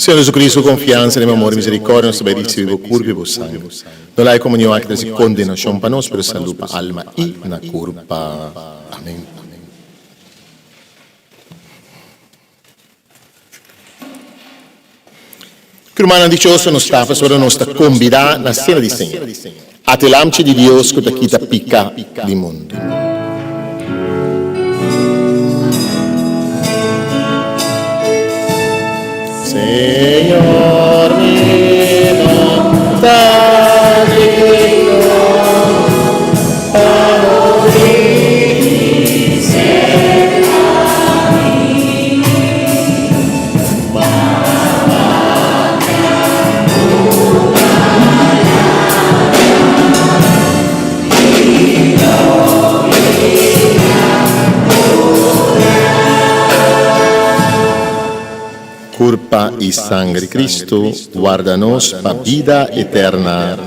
Señor Jesucristo, ku konfiansa den bo amor i misericordia nos ta bai risibi bo kurpa i bo sangre. No laga e komunion aki trese kondenashon pa nos, pero salu pa alma i na kurpa. Amen. Ki rumannan dichoso nos ta pasobra nos ta kombidá na sena di Señor. Ata e Lamchi di Dios ku ta kita piká di mundu. Señor, mi no ta digno pa bo bini serka mi, ma papia un palabra i lo mi ta kura. Kurpa i sangre di Kristu warda nos pa bida eterna.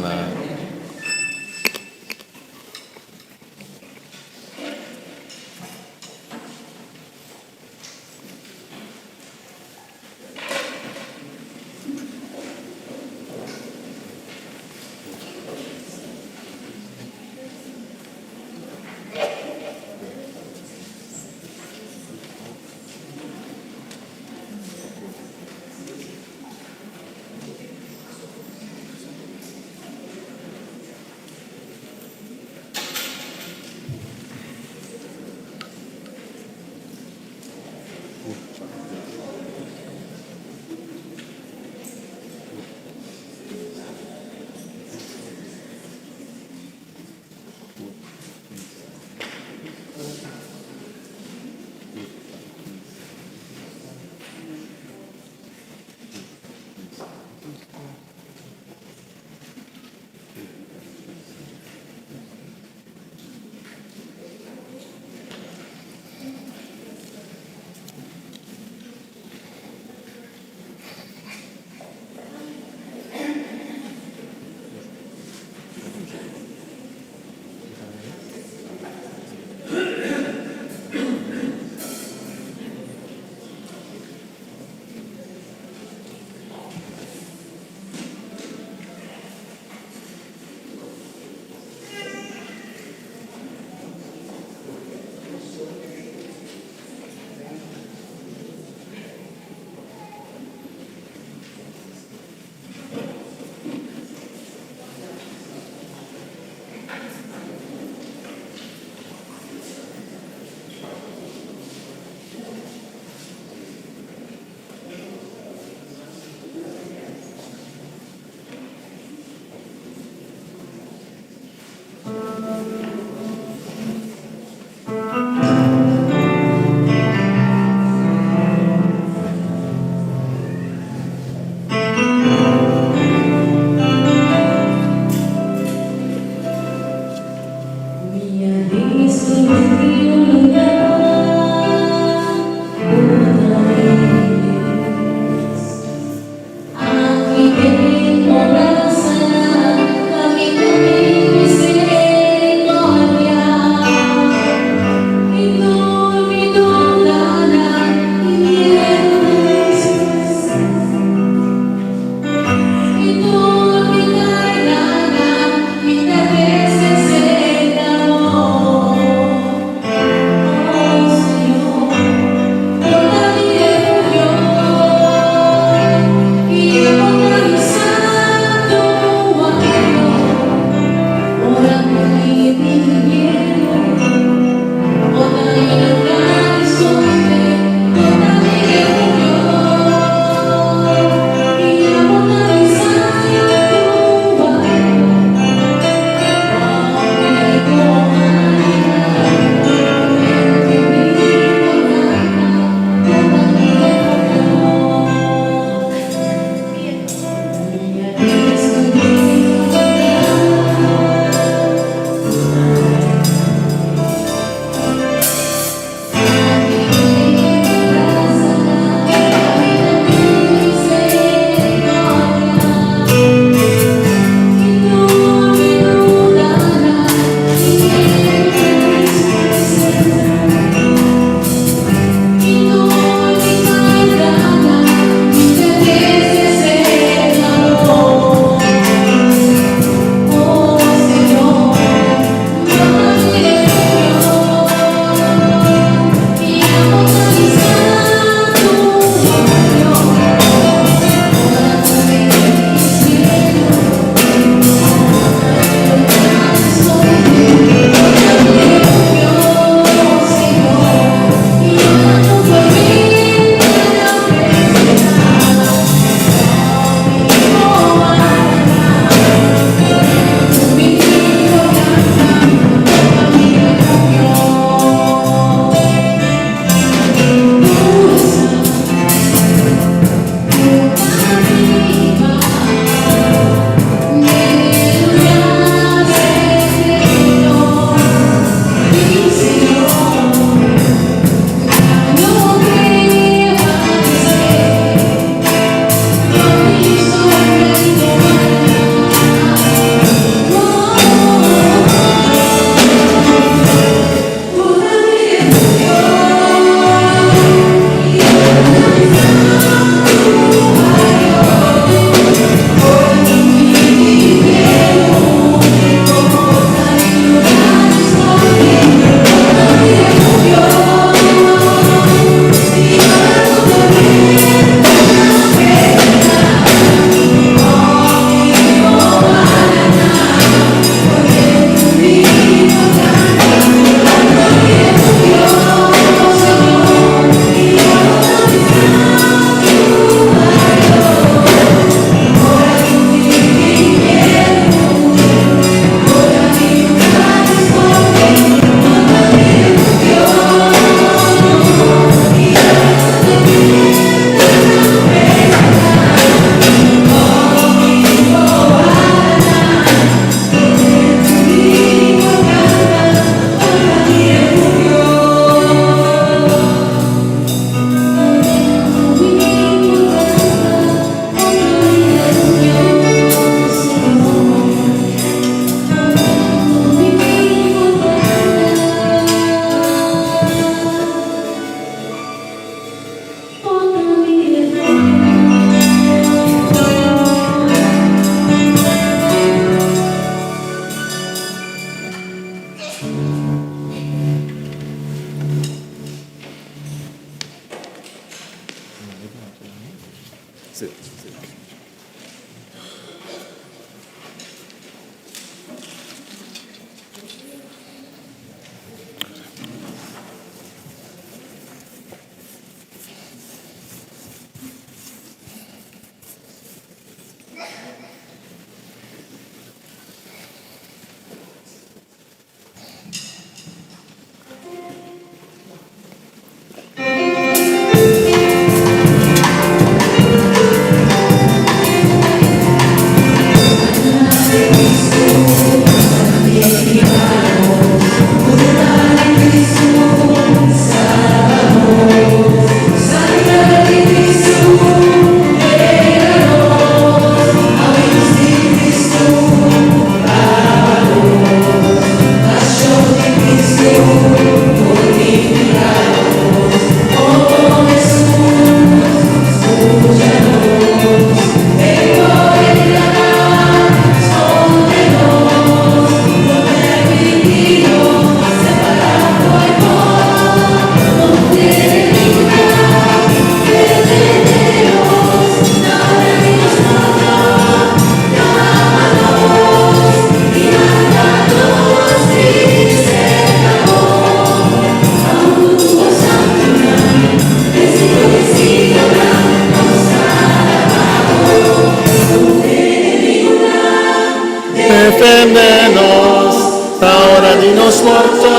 Defende nos na ora di nos morto.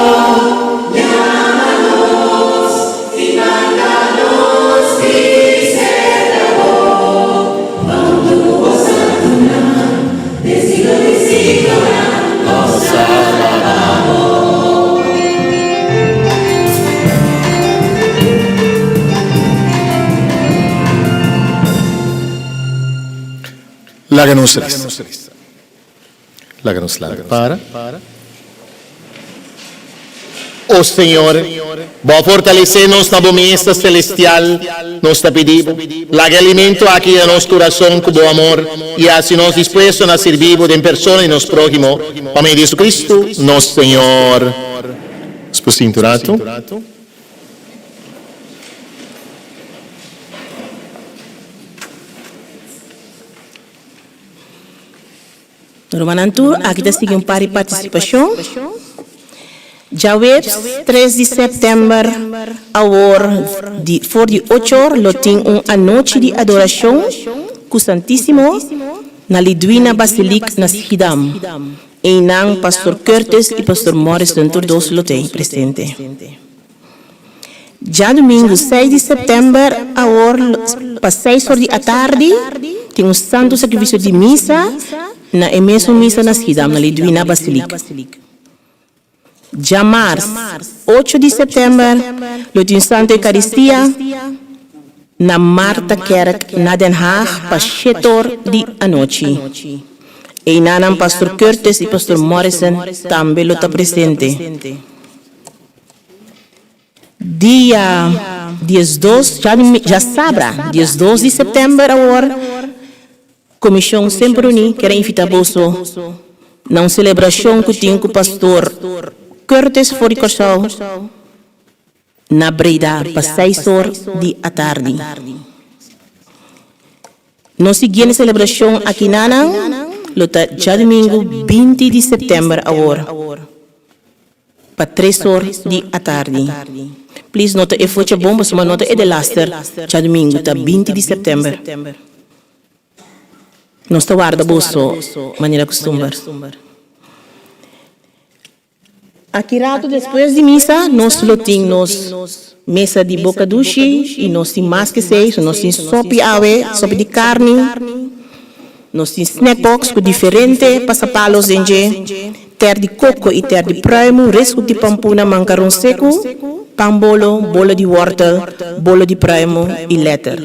Laga nos resa. Laga nos laga para. O Señor, Bo a fortalesé nos na Bo mesa celestial, nos ta pidi Bo, laga e alimento aki yena nos curason cu Bo amor i haci nos dispuesto na sirbi Bo den persona di nos próhimo, pa medio di Jesucristo, nos Señor. Nos por sinta un rato.
Rumannan tur, aki ta sigui un par di partisipashon. Djaweps tres di sèptèmber awor di for di ocho or lo tin un anochi di adorashon ku Santísimo na Lidwina Basilik na Schiedam. Einan Pastor Curtis i Pastor Morrison tur dos lo t'ei presente. Djadumingu seis di sèptèmber awor pa seis or di atardi tin un santu sakrifisio di misa na e mesun misa na Schiedam na Lidwina Basilik. Djamars ocho di sèptèmber lo tin Santu Eukaristia na Marthakerk na Den Haag pa shete or di anochi. Einanan Pastor Curtis i Pastor Morrison tambe lo ta presente. Dia diesdos, djasabra diesdos di sèptèmber awor, Komishon Semper Uní kier a invitá boso na un selebrashon ku tin ku Pastor Curtis for di Kòrsou na Breda pa seis or di atardi. Nos siguiente selebrashon akinanan lo ta djadumingu 20 di sèptèmber awor. Pa tres or di atardi. Please no ta e focha bon pasobra no ta e delaster djadumingu ta 20 di september. Nos ta warda boso manera kustumber. Aki rato despues di misa nos lo tin nos mesa di boka dushi i nos tin mas ke esei so nos tin sopi awe, sopi di karni. Nos tin snack box ku diferente pasapalos den dje, ter di koko i ter di pruimu, resku di pampuna, mankaron seku, pan bolo, bolo di wòrtel, bolo di pruimu i lèter.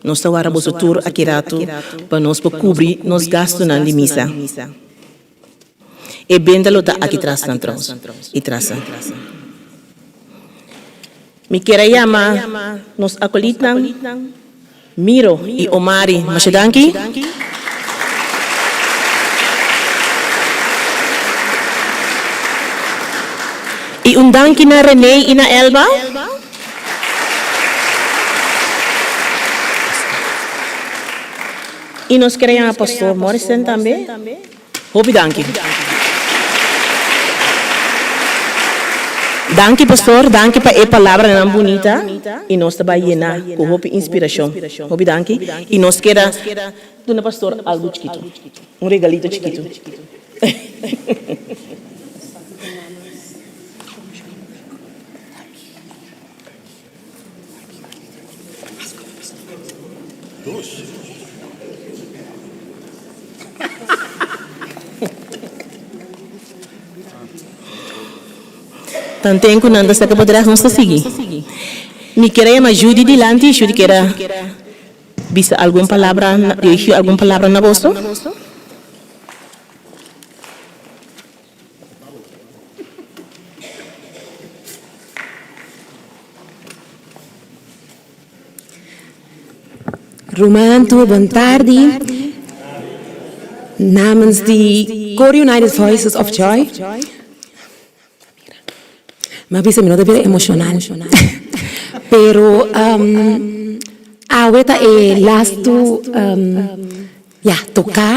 Nos ta wara boso tur aki ratu pa nos por kubri nos gastunan di misa. E benta lo ta aki tras nan trous i tras nan. Mi kier a yama nos akolitnan Miro i Omari masha danki. I un danki na Rene i na Elba. I nos kier a yama Pastor Morrison tambe. Hopi danki. Danki pastor, danki pa e palabranan bunita y nos ta bay yena cu hopi inspiracion. Hopi danki y nos keda duna pastor algo chikito, un regalito chikito. Tanten ku nan ta saka pa dras nos ta sigui. Mi kier a yama Judy dilanti, Judy kier a bisa algun palabra, dirigi algun palabra na boso.
Ruman tur bon tardi. Namens di Coro United Voices of Joy. Mi a bisa mi no ta bira emocional. Pero awe ta e lastu ya toca.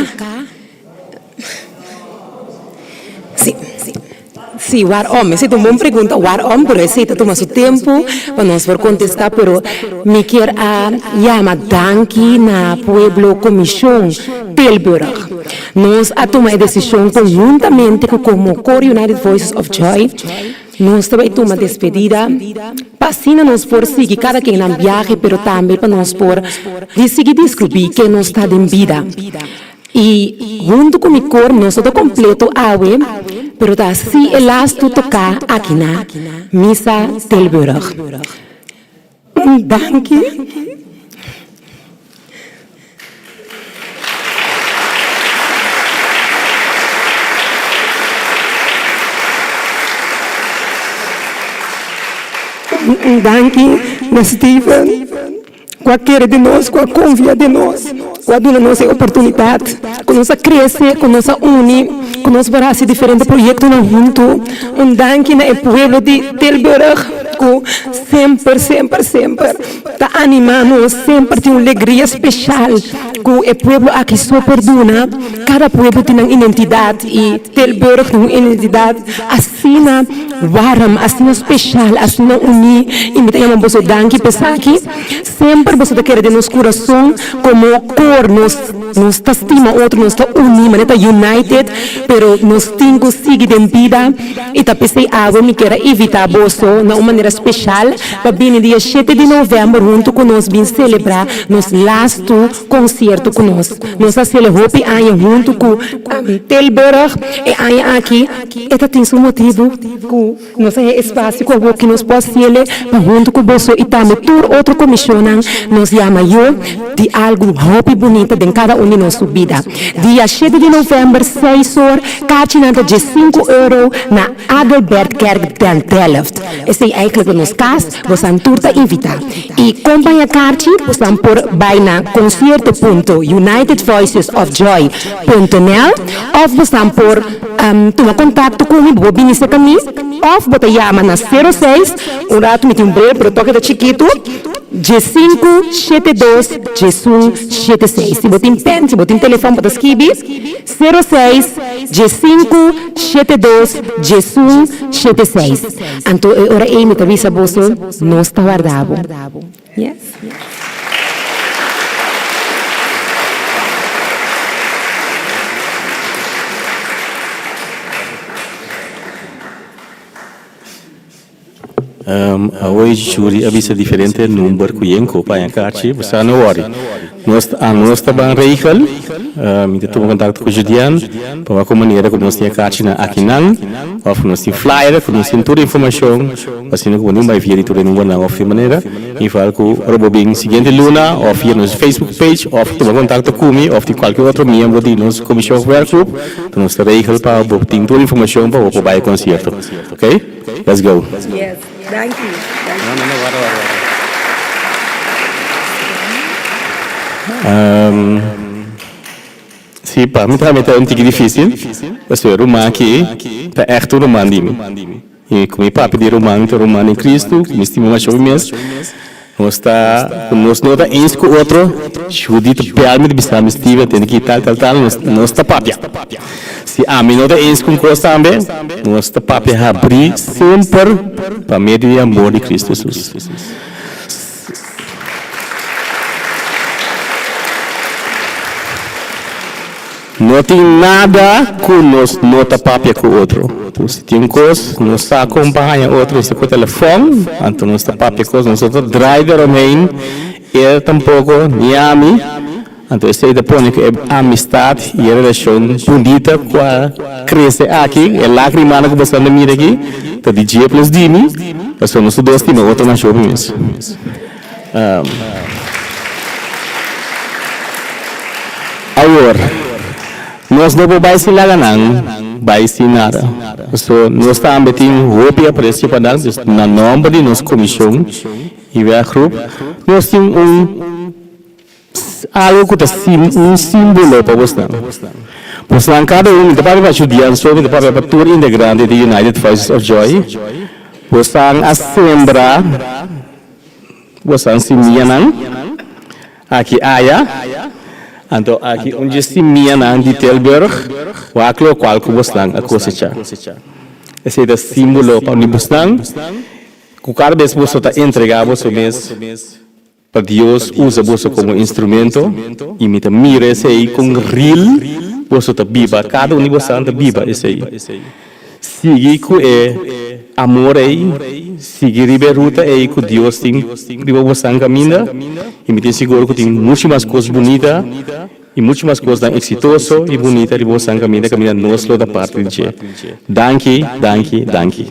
Sí, sí, waarom? Esei ta un bon pregunta, waarom? Pero esei ta tuma su tempu pa nos por kontestá, pero mi kier a yama danki na pueblo Komishon Tilburg. Nos a tuma e desishon konhuntamente ku komo Kor United Voices of Joy nos ta bai tuma despedida pa asina nos por sigui kada ken nan biahe pero tambe pa nos por di sigui deskribí ken nos ta den bida. I huntu ku mi kor nos no ta kompleto awe pero ta si e lastu toká aki na Misa Tilburg. Un danki. Un danki na Steven ku a kere den nos, ku a konfia den nos, ku a duna nos e oportunidat, ku nos a krese, ku nos a uni, ku nos por hasi diferente proyektonan huntu. Un danki na e pueblo di Tilburg ku semper, semper, semper ta animá nos, semper tin un legria speshal ku e pueblo aki so por duna. Kada pueblo tin nan identidat i Tilburg tin un identidat asina warm, asina speshal, asina uní i mi ta yama boso danki pa esaki. Semper boso ta kere den nos kurason komo kor, nos nos ta stima otro, nos ta uní, manera ta united, pero nos tin ku sigui den bida i ta p'esei awe mi kier a invitá boso na un manera speshal pa bini dia shete di novèmber huntu ku nos bin selebrá nos lastu konsierto ku nos. Nos a hasiel hopi aña huntu ku Tilburg, e aña aki e ta tin su motibu ku. Nos a haña espasio ku awor ki nos por hasiele pa huntu ku boso i tambe tur otro komishonnan nos yama yo di algu hopi bunita den kada un di nos su bida. Dia shete di novèmber seis or, karchinan ta diesinku euro na Adelbertkerk den Delft. Esei eigentlik ta nos kas, bosan tur ta invitá. I kon pa haña karchi, bosan por bai na konsierto punto unitedvoicesofjoy punto nl òf bosan por Tuma kontakto ku mi, bo por bini serka mi òf bo ta yama na sero seis, un ratu mi tin un bril pero toke ta chikitu, diesinku shete dos diesun shete seis. Si bo tin pèn, si bo tin telefòn bo ta skibi, sero seis, diesinku shete dos diesun shete seis. Anto e ora ei mi ta bisa boso, nos ta warda bo. Yes.
Awe Juri a bisa diferente number ku yen ku paña karchi, bo sa no wòri. Nos anos ta ban regel, mi ta tuma kontakto ku Judian pa wak un manera ku nos tin e karchinan akinan òf ku nos tin flyer ku nos tin tur informashon pa asina ku bo no bai via di tur e numbernan òf di manera i fal ku ora bo bin siguiente luna òf via nos Facebook page òf tuma kontakto ku mi òf di kualke otro miembro di nos komishon òf werkgroep ta nos ta regel pa bo tin tur informashon pa bo por bai e konsierto. Oké? Let's go.
Yes, danki.
No, no, no, wara, wara, wara. Sí, pa mi tambe ta un tiki difícil, pasobra e ruman aki ta ègt un ruman di mi. I ku mi papia di ruman ta ruman den Cristo, ku mi stima masha hopi mes. Nos ta, ku nos no ta eens ku otro, Judy ta bèl mi ta bisa mi, Steven, tene ki tal, tal, tal, nos, nos ta papia. Si ami no ta eens ku un kos tambe, nos ta papia habrí semper pa medio di amor di Cristo Jesus. No tin nada ku nos no ta papia ku otro. Si tin kos nos sa kon pa haña otro, nos ta ku telefòn, anto nos ta papia kos, nos no ta draai eromheen, el tampoko ni ami. Anto esei ta pone ku e amistat i e relashon bunita ku a krese aki, e lágrimanan ku boso ta mira aki, ta di dje plus di mi, pasobra nos tur dos stima otro masha hopi mes. Awor, nos no por bai sin laga nan bai sin nada. Pasobra nos tambe tin hopi aprecio pa nan, dus na nomber di nos comision y werkgroep, nos tin un algo cu ta un simbolo pa bosnan. Bosnan cada un, mi ta papia pa Judian so, mi ta papia pa tur integrante di United Voices of Joy, bosnan a sembra Bosan simianan aki aya, anto aki un dje simianan di Tilburg, wak lokual ku bosnan a kosechá. Esei ta símbolo pa uni bosnan, ku kada bes boso ta entregá boso mes pa Dios usa boso komo instrumento, i mi ta mira esei kon ril. Boso ta biba, kada un di bosan ta biba esei. Sigui ku e amor ei, sigui riba e ruta ei ku Dios tin riba bosan kaminda, i mi tin sigur ku tin muchu mas kos bunita i muchu mas kosnan eksitoso i bunita riba bosan kaminda, kaminda nos lo ta parti di dje. Danki, danki, danki.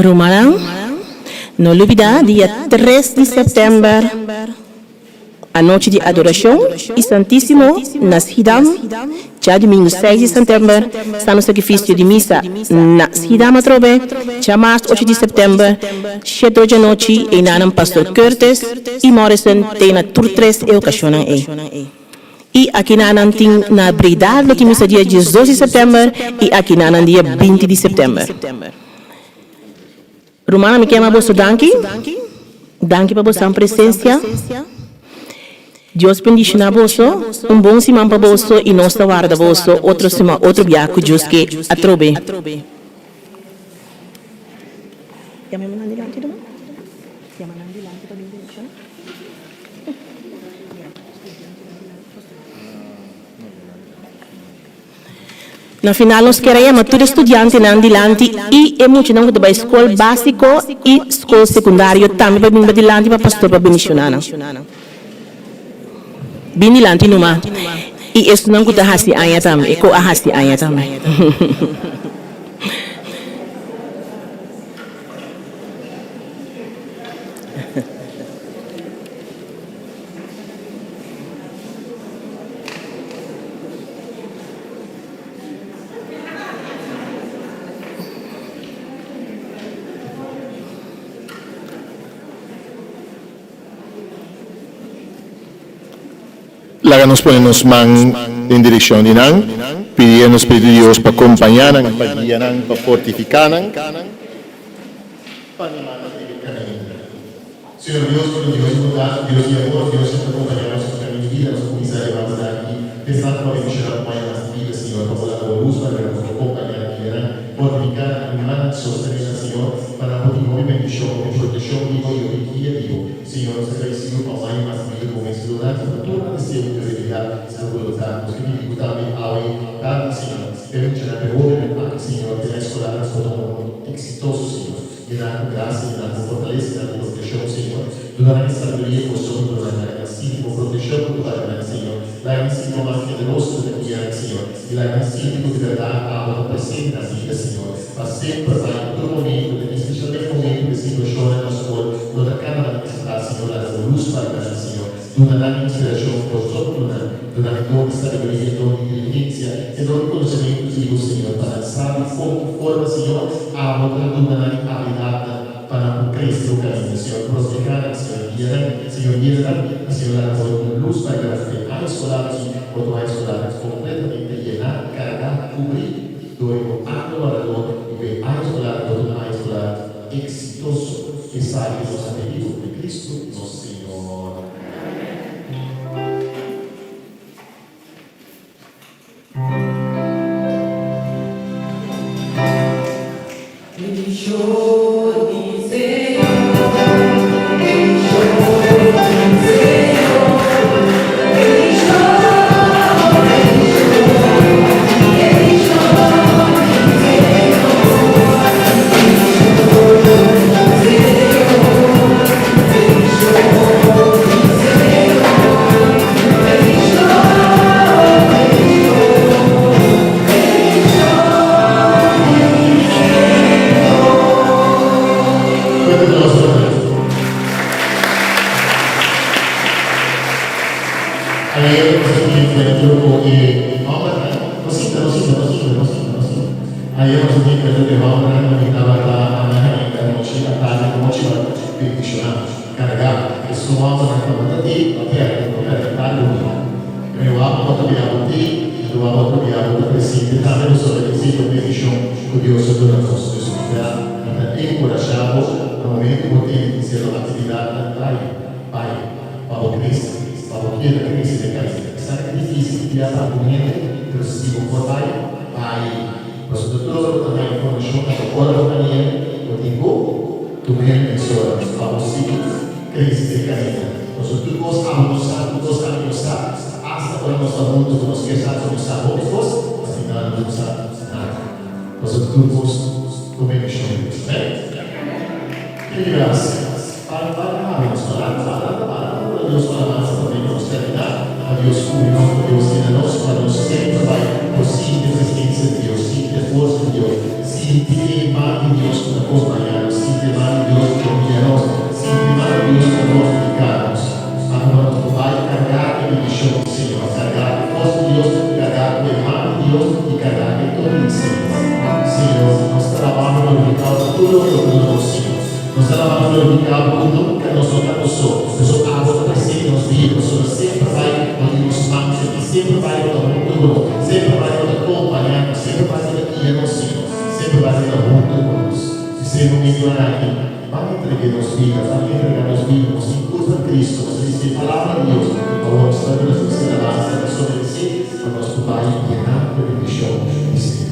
Rumannan, no lubida dia tres di sèptèmber, anochi di adorashon i Santísimo na Schiedam, djadumingu seis di sèptèmber, Santo Sakrifisio di Misa na Schiedam atrobe, djamars ocho di sèptèmber, shete or djanochi, einanan Pastor Curtis i Morrison te na tur tres e okashonnan ei. I akinan nan tin na Breda lo tin misa dia diesdos di sèptèmber i akinan nan dia binti di sèptèmber. Rumannan mi kema boso danki. Danki pa bosan presensia. Dios bendishoná boso. Un bon siman pa boso i nos ta warda boso otro siman otro bia ku Dios ke atrobe. Na final nos kier a yama tur e studiantenan dilanti i e muchanan ku ta bai skol básiko i skol sekundario tambe pa bin dilanti pa pastor pa bendishoná nan. Bin dilanti numa. I esunnan ku ta hasi aña tambe, ku a hasi aña tambe.
Laga nos pone nos man den direkshon di nan, pidiendo Spiritu di Dios pa kompañá nan, pa guia nan, pa fortifiká nan. Pa animá nan riba e kaminda. Señor Dios, bo ta Dios di bondat, Dios di amor, Dios ku ta kompañá nos den kamin di bida. Nos a kuminsá riba nos danki, pensando pa bendishoná ku maya mas di bida, Señor, pa bo laga bo lus pa riba nos, bo kompañá nan, guia nan, fortifiká nan, animá nan, sostené nan, Señor, pa nan por tin hopi bendishon, hopi protekshon di bo i hopi guia di bo. Señor, nos ta gradisido pa maya mas di bida ku bo mes a duna i pa tur nan deseo ku ta realisá sino ku lo ta. Nos ke pidi ku tambe awe tardi, Señor, p'e muchanan, p'e hóbennan aki, Señor, p'e na eskolarnan por ta un eksitoso, Señor. Yena ku grasia, yena ku fortalesa, yena ku protekshon, Señor. Duna nan e sabiduria ku bo so por duna nan. Laga nan sinti bo protekshon ku ta laga nan, Señor. Laga nan sinti bo man generoso ku ta guia nan, Señor. I laga nan sinti ku di bèrdat abo ta presente na bida, Señor, pa semper, bai den tur momentu, den espesialmente momentu ku e situashonnan na skol no ta kana manera ku ta, Señor. Laga bo lus pa riba nan, Señor. Duna nan e inspirashon ku bo so por duna. Duna nan e don di sabiduria, e don di inteligensia, e don di konosementu di bo, Señor, pa nan sa di kon ki forma, Señor, abo ta duna nan e abilidatnan pa nan por krese bo kaminda. Señor, protegá nan, Señor, guia nan, Señor, yena nan, i Señor, laga bo duna lus pa riba nan. E aña eskolar aki bo ta un aña eskolar kompletamente yená, kargá, kubrí dor di bo angel wardador, i ku e aña eskolar bo ta un aña eskolar eksitoso. Esaki nos a pidi bo den Kristu nos Señor. Ayer nos a tin encuentro cu e hombernan, no sinta, no sinta, no sinta, no sinta, no sinta. Ayer nos a tin encuentro cu e hombernan, mi tabata na ainda anochi, atardi anochi, pa bendiciona, carga.
Esun hòmbernan tabata di a pèrdè no pèrdè tal luna. E mi wak bo ta bia bo ti i mi wak bo ta bia bo ta presente tambe pasobra esei ta un bendishon ku Dios a duna nos. Dus mi ta mi ta enkurashá bo na momento ku bo tene tin sierto aktividatnan bai bai pa bo krese pa bo keda krese den kaminda. Sa ta difísil bia pa algun hende pero si bo por bai bai pasobra tur ora bo ta haña informashon anto ora bo hañ'el bo tin ku tum'el mesora pa bo sigui Crece den caminda. Pasobra tur cos abo no sa, tur cos ami no sa. Hasta ora nos ta hunto cu nos kier sa cu nos sa hopi cos, al final nos no sa nada. Pasobra tur cos con bendicion di Dios. Amen? Tin gracia. Para para habi nos palabra, palabra, palabra duna Dios su alabansa pa medio nos termina, pa Dios cubri nos, pa Dios yena nos, pa nos semper bay por sinti e presencia di Dios, sinti e forsa di Dios, sinti e man di Dios cu ta compaña nos, sinti e man di Dios cu ta guia nos. Sinti man di Dios ta fortifiká nos. Anto pa nos por bai kargá e bendishon di Señor, kargá ku forsa di Dios, kargá ku e man di Dios i kargá ku e toki di Señor. Señor, nos ta laba bo glorifiká pa tur loke bo duna nos, Señor. Nos ta laba bo glorifiká bo ku nunka nos no ta bo so, pasobra abo ta presente nos bida, pasobra semper bai bo tin nos man, Señor, semper bai bo ta huntu ku nos, semper bai bo ta kompañá nos, semper bai bo ta guia nos, Señor, semper bai bo ta huntu ku nos. P'esei momentunan aki. Ban entregué nos bida, ban entregá nos bida, nos tin kurpa Cristo, nos a risibí Palabra di Dios, awor nos ta duna su alabansa, nos obedesé pa nos por bai yená ku e bendishon di Señor.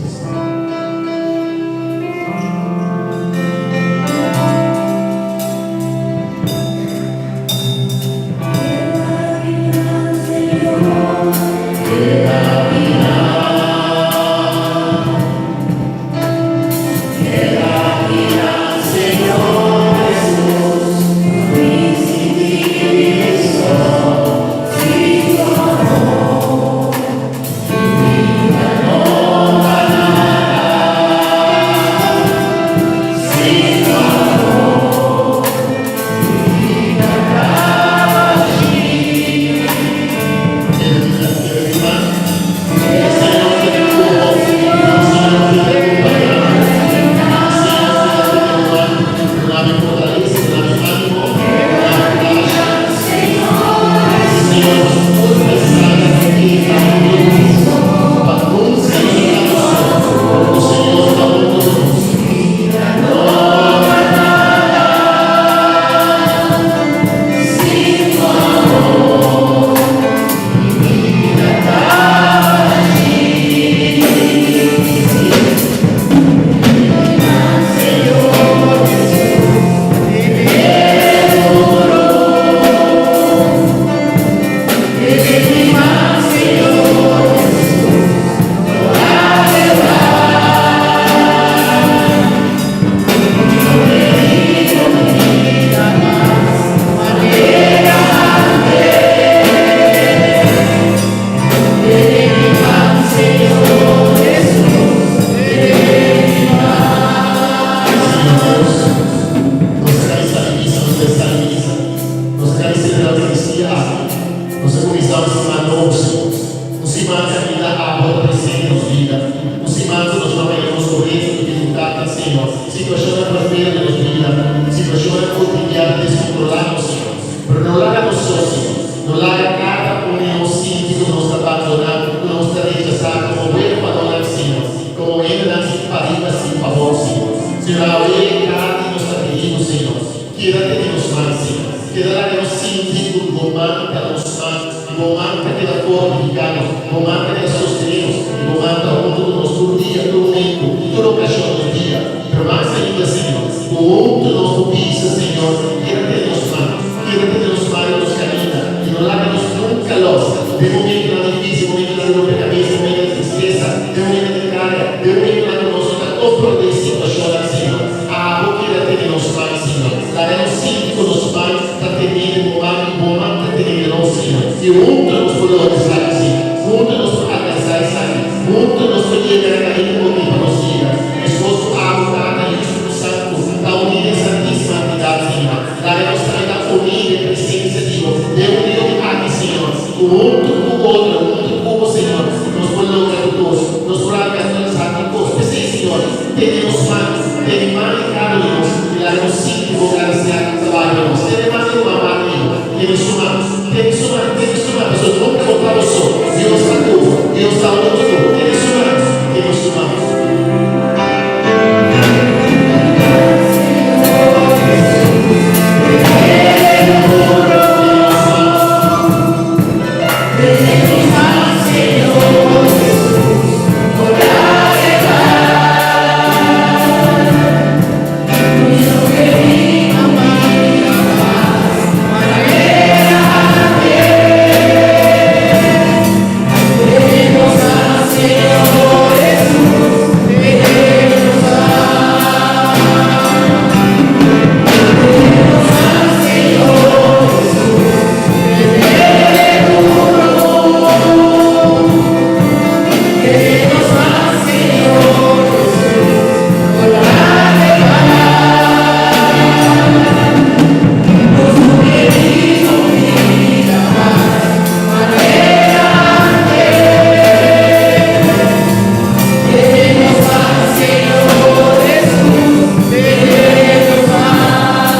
Tene su man, tene su man, pasobra nunka bo ta bo so. Dios ta ku bo, Dios ta huntu ku bo. Tene su man, tene su man.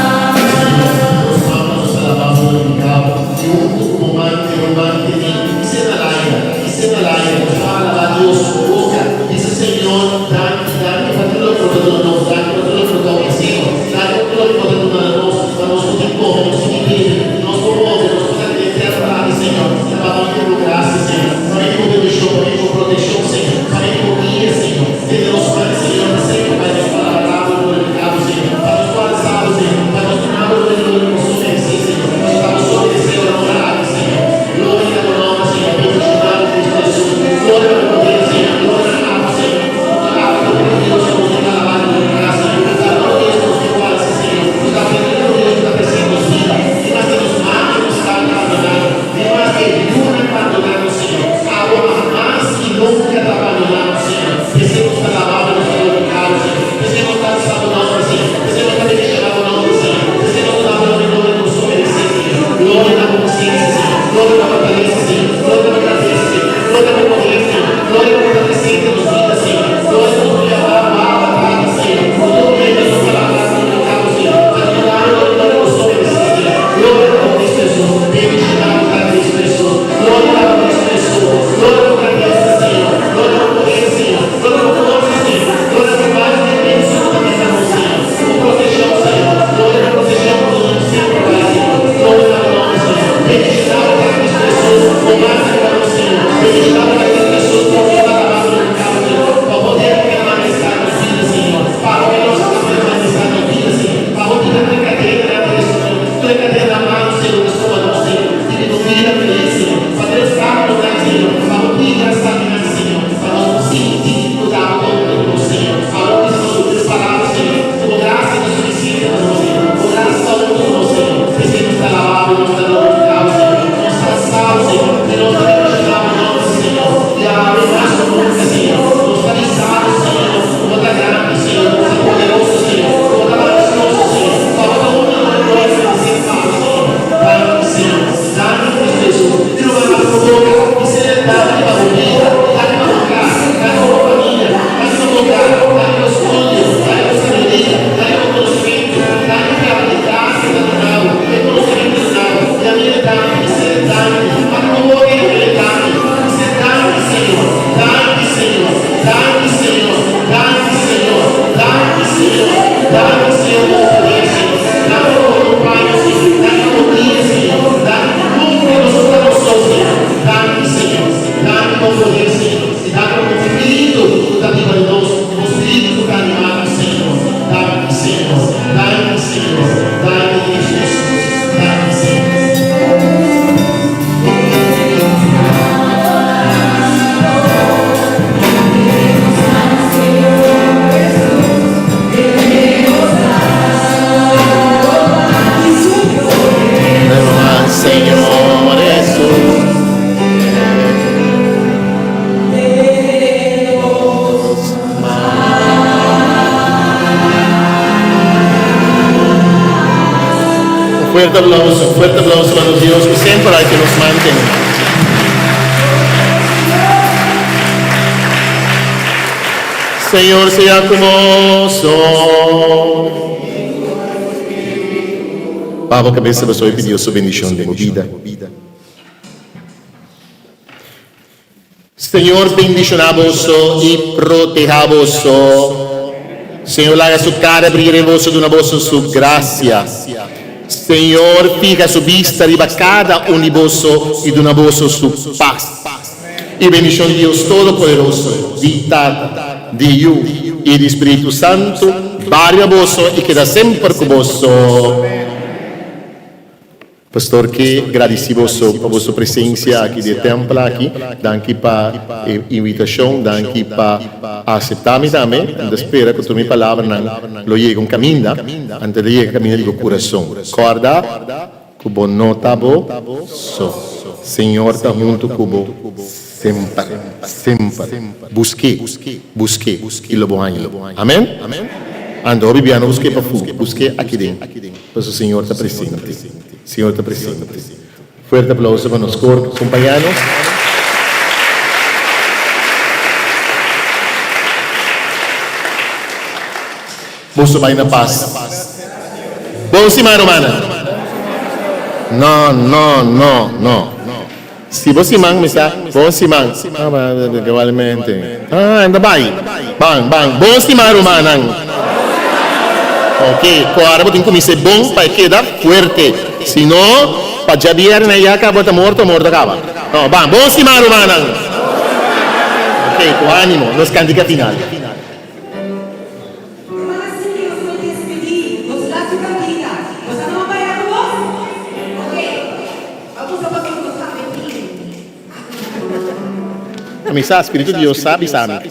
Nos mama nos ta laba bo i kabo i huntu ku bo man i ruman tení i sena laira i sena laira nos ta alabá Dios ku boka bisa Señor danki danki pa tur loke bo ta duna nos danki pa tur loke bo ta ofresé nos danki pa tur loke bo ta duna na nos pa nos por tin kome nos tin bebe nos por move nos por ta den tera pa aki Señor ta pa medio di bo grasia Señor pa medio di bo bendishon pa medio di bo protekshon Señor pa medio di bo guia Señor tene nos man Señor pa semper bai nos pa alabá bo i glorifiká bo Señor pa nos por alsá bo Señor pa nos duna bo loke lo bo so meresé Señor pasobra bo so meresé honor aki Señor Gloria na bo nomber Señor bendishoná bo Cristo Hesus Gloria na bo poder Señor Gloria na abo Señor Ta abo ta único Dios ku nos tin alabá i glorifiká Señor Ta único Dios ku nos tin ku alsa Señor Nos ta aprendé ku Dios ku ta presente nos bida Ni maske nos mama i nos tata bandoná nos Ni maske yunan bandoná nos Señor Abo hamas i nunka ta bandoná nos Señor P'esei nos ta alabá bo nos ta glorifiká bo Señor P'esei nos ta alsa bo nomber Señor P'esei nos ta bendishoná bo nomber Señor P'esei nos ta duna bo loke nomber ku bo so meresé Señor Gloria na bo presensia Señor Gloria na bo fortalesa Señor Gloria na bo grandesa Señor Gloria na bo poder Señor Gloria ku bo ta presente nos bida Señor Gloria ku nos por yama bo Abba Tata Señor Ku tur momento nos por alabá bo glorifiká bo Señor Pa duna bo loke nomber ku bo so meresé Señor Gloria na bo Cristo Hesus Bendishoná bo ta Cristo Hesus Gloria na bo Cristo Hesus Gloria na bo grandesa Señor Gloria na bo poder Señor Gloria na bo forsa Señor Gloria na bo mas inmenso ku ta bini na nos Señor Bo proteccion Señor Gloria na bo proteccion ku ta duna semper bai Señor Gloria na bo nomber Señor Bendiciona bo ta Cristo Hesus Bo manda riba nos Señor Bendiciona bo ta Cristo Hesus Por nos ta alaba bo glorifica bo Señor Pa poder ku ta manifesta nos bida Señor Pa bo que nos ta poder manifesta nos bida Señor Pa bo kita tur e cadenanan di Señor tur e cadenanan malo Señor ku ta stoba nos Señor di nos bida feliz Señor Pa tur e obstaculonan Señor Pa bo kibra esakinan Señor Pa nos por sinti ku ta abo konta ku nos Señor Abo bisa nos ku tres palabra Señor ku bo grasia ta sufisiente pa nos Señor Bo grasia ta huntu ku nos Señor P'esei nos ta alabá bo nos ta glorifiká bo Señor Nos ta alsá bo Señor i nos ta bendishoná bo nòmber Señor I awe mas ku nunka Señor nos ta bisa bo Señor ku bo ta grandi Señor ku bo ta poderoso Señor ku bo ta maravioso Señor ku abo ta úniko ku bo ta meresé pa bo Señor Danki Señor Danki Cristo Hesus I lo manda bo boka i ser el danki pa bo bida danki pa bo kas danki pa bo famia danki pa bo hogar danki pa bo studio danki pa bo sabiduria danki pa bo konosementu danki pa e abilidat ku ta duna bo e konosementu ta duna bo i ami el danki i ser el danki pa bo boka i ami el danki i ser danki Señor danki Señor danki Señor danki Señor danki Señor danki Señor pa bo poder Señor danki pa bo kompaño Señor danki pa bo guia Señor danki ku nunka nos no ta nos so Señor danki Señor danki pa bo poder Señor i danki pa bo spiritu ku ta biba den nos bo spiritu ku ta animá nos Señor danki Señor danki Señor danki Cristo Hesus danki Señor. Señor Hesus. Un fuerte aplauso, un fuerte aplauso pa nos Dios ku semper hay ke nos mantene. Señor sea ku boso. Baha bo kabesa pasobra i pidi Dios su bendishon den bo bida. Señor bendishoná boso i protehá boso. Señor laga su kara bria den boso duna boso su grasia. Señor fiha su bista riba kada un di boso i duna boso su pas. I bendishon di Dios Todopoderoso, di Tata, di Yu i di Spiritu Santu ba riba boso i keda semper ku boso. Pastor ke gradisi boso pa boso presensia aki di e tempel aki. Danki pa e invitashon, danki pa aseptá mi tambe. Mi ta spera ku tur mi palabranan lo yega un kaminda, anto lo yega kaminda di bo kurason. Kòrda ku bo no ta bo so. Señor ta huntu ku bo semper, semper. Busk'é, busk'é i lo bo hañ'é. Amen? Anto hopi bia no busk'é pafú, busk'é aki den. Pasobra Señor ta presente. Señor ta presente. Fuerte aplauso pa nos cor compañanos. Boso bai na paz. Bon siman rumannan. No, no, no, no. Si bo siman mi sa bon siman. Ah, igualmente. Ah, anda bai. Ban, ban. Bon siman rumannan. Ok, ku ora bo tin kumins'é bon pa e keda fuerte. Si no, pa djabièrnè ya kaba bo ta morto, morto kaba. No, ban. Bon siman rumannan. Ok, ku ánimo. Nos kantika final.
Rumannan sigui nos por despedí nos lachi kantika. Nos a tuma baila ku nos? Ok, vamos a papia ku nos tambe tin.
Mi sa, Spiritu di Dios sa bisa mi.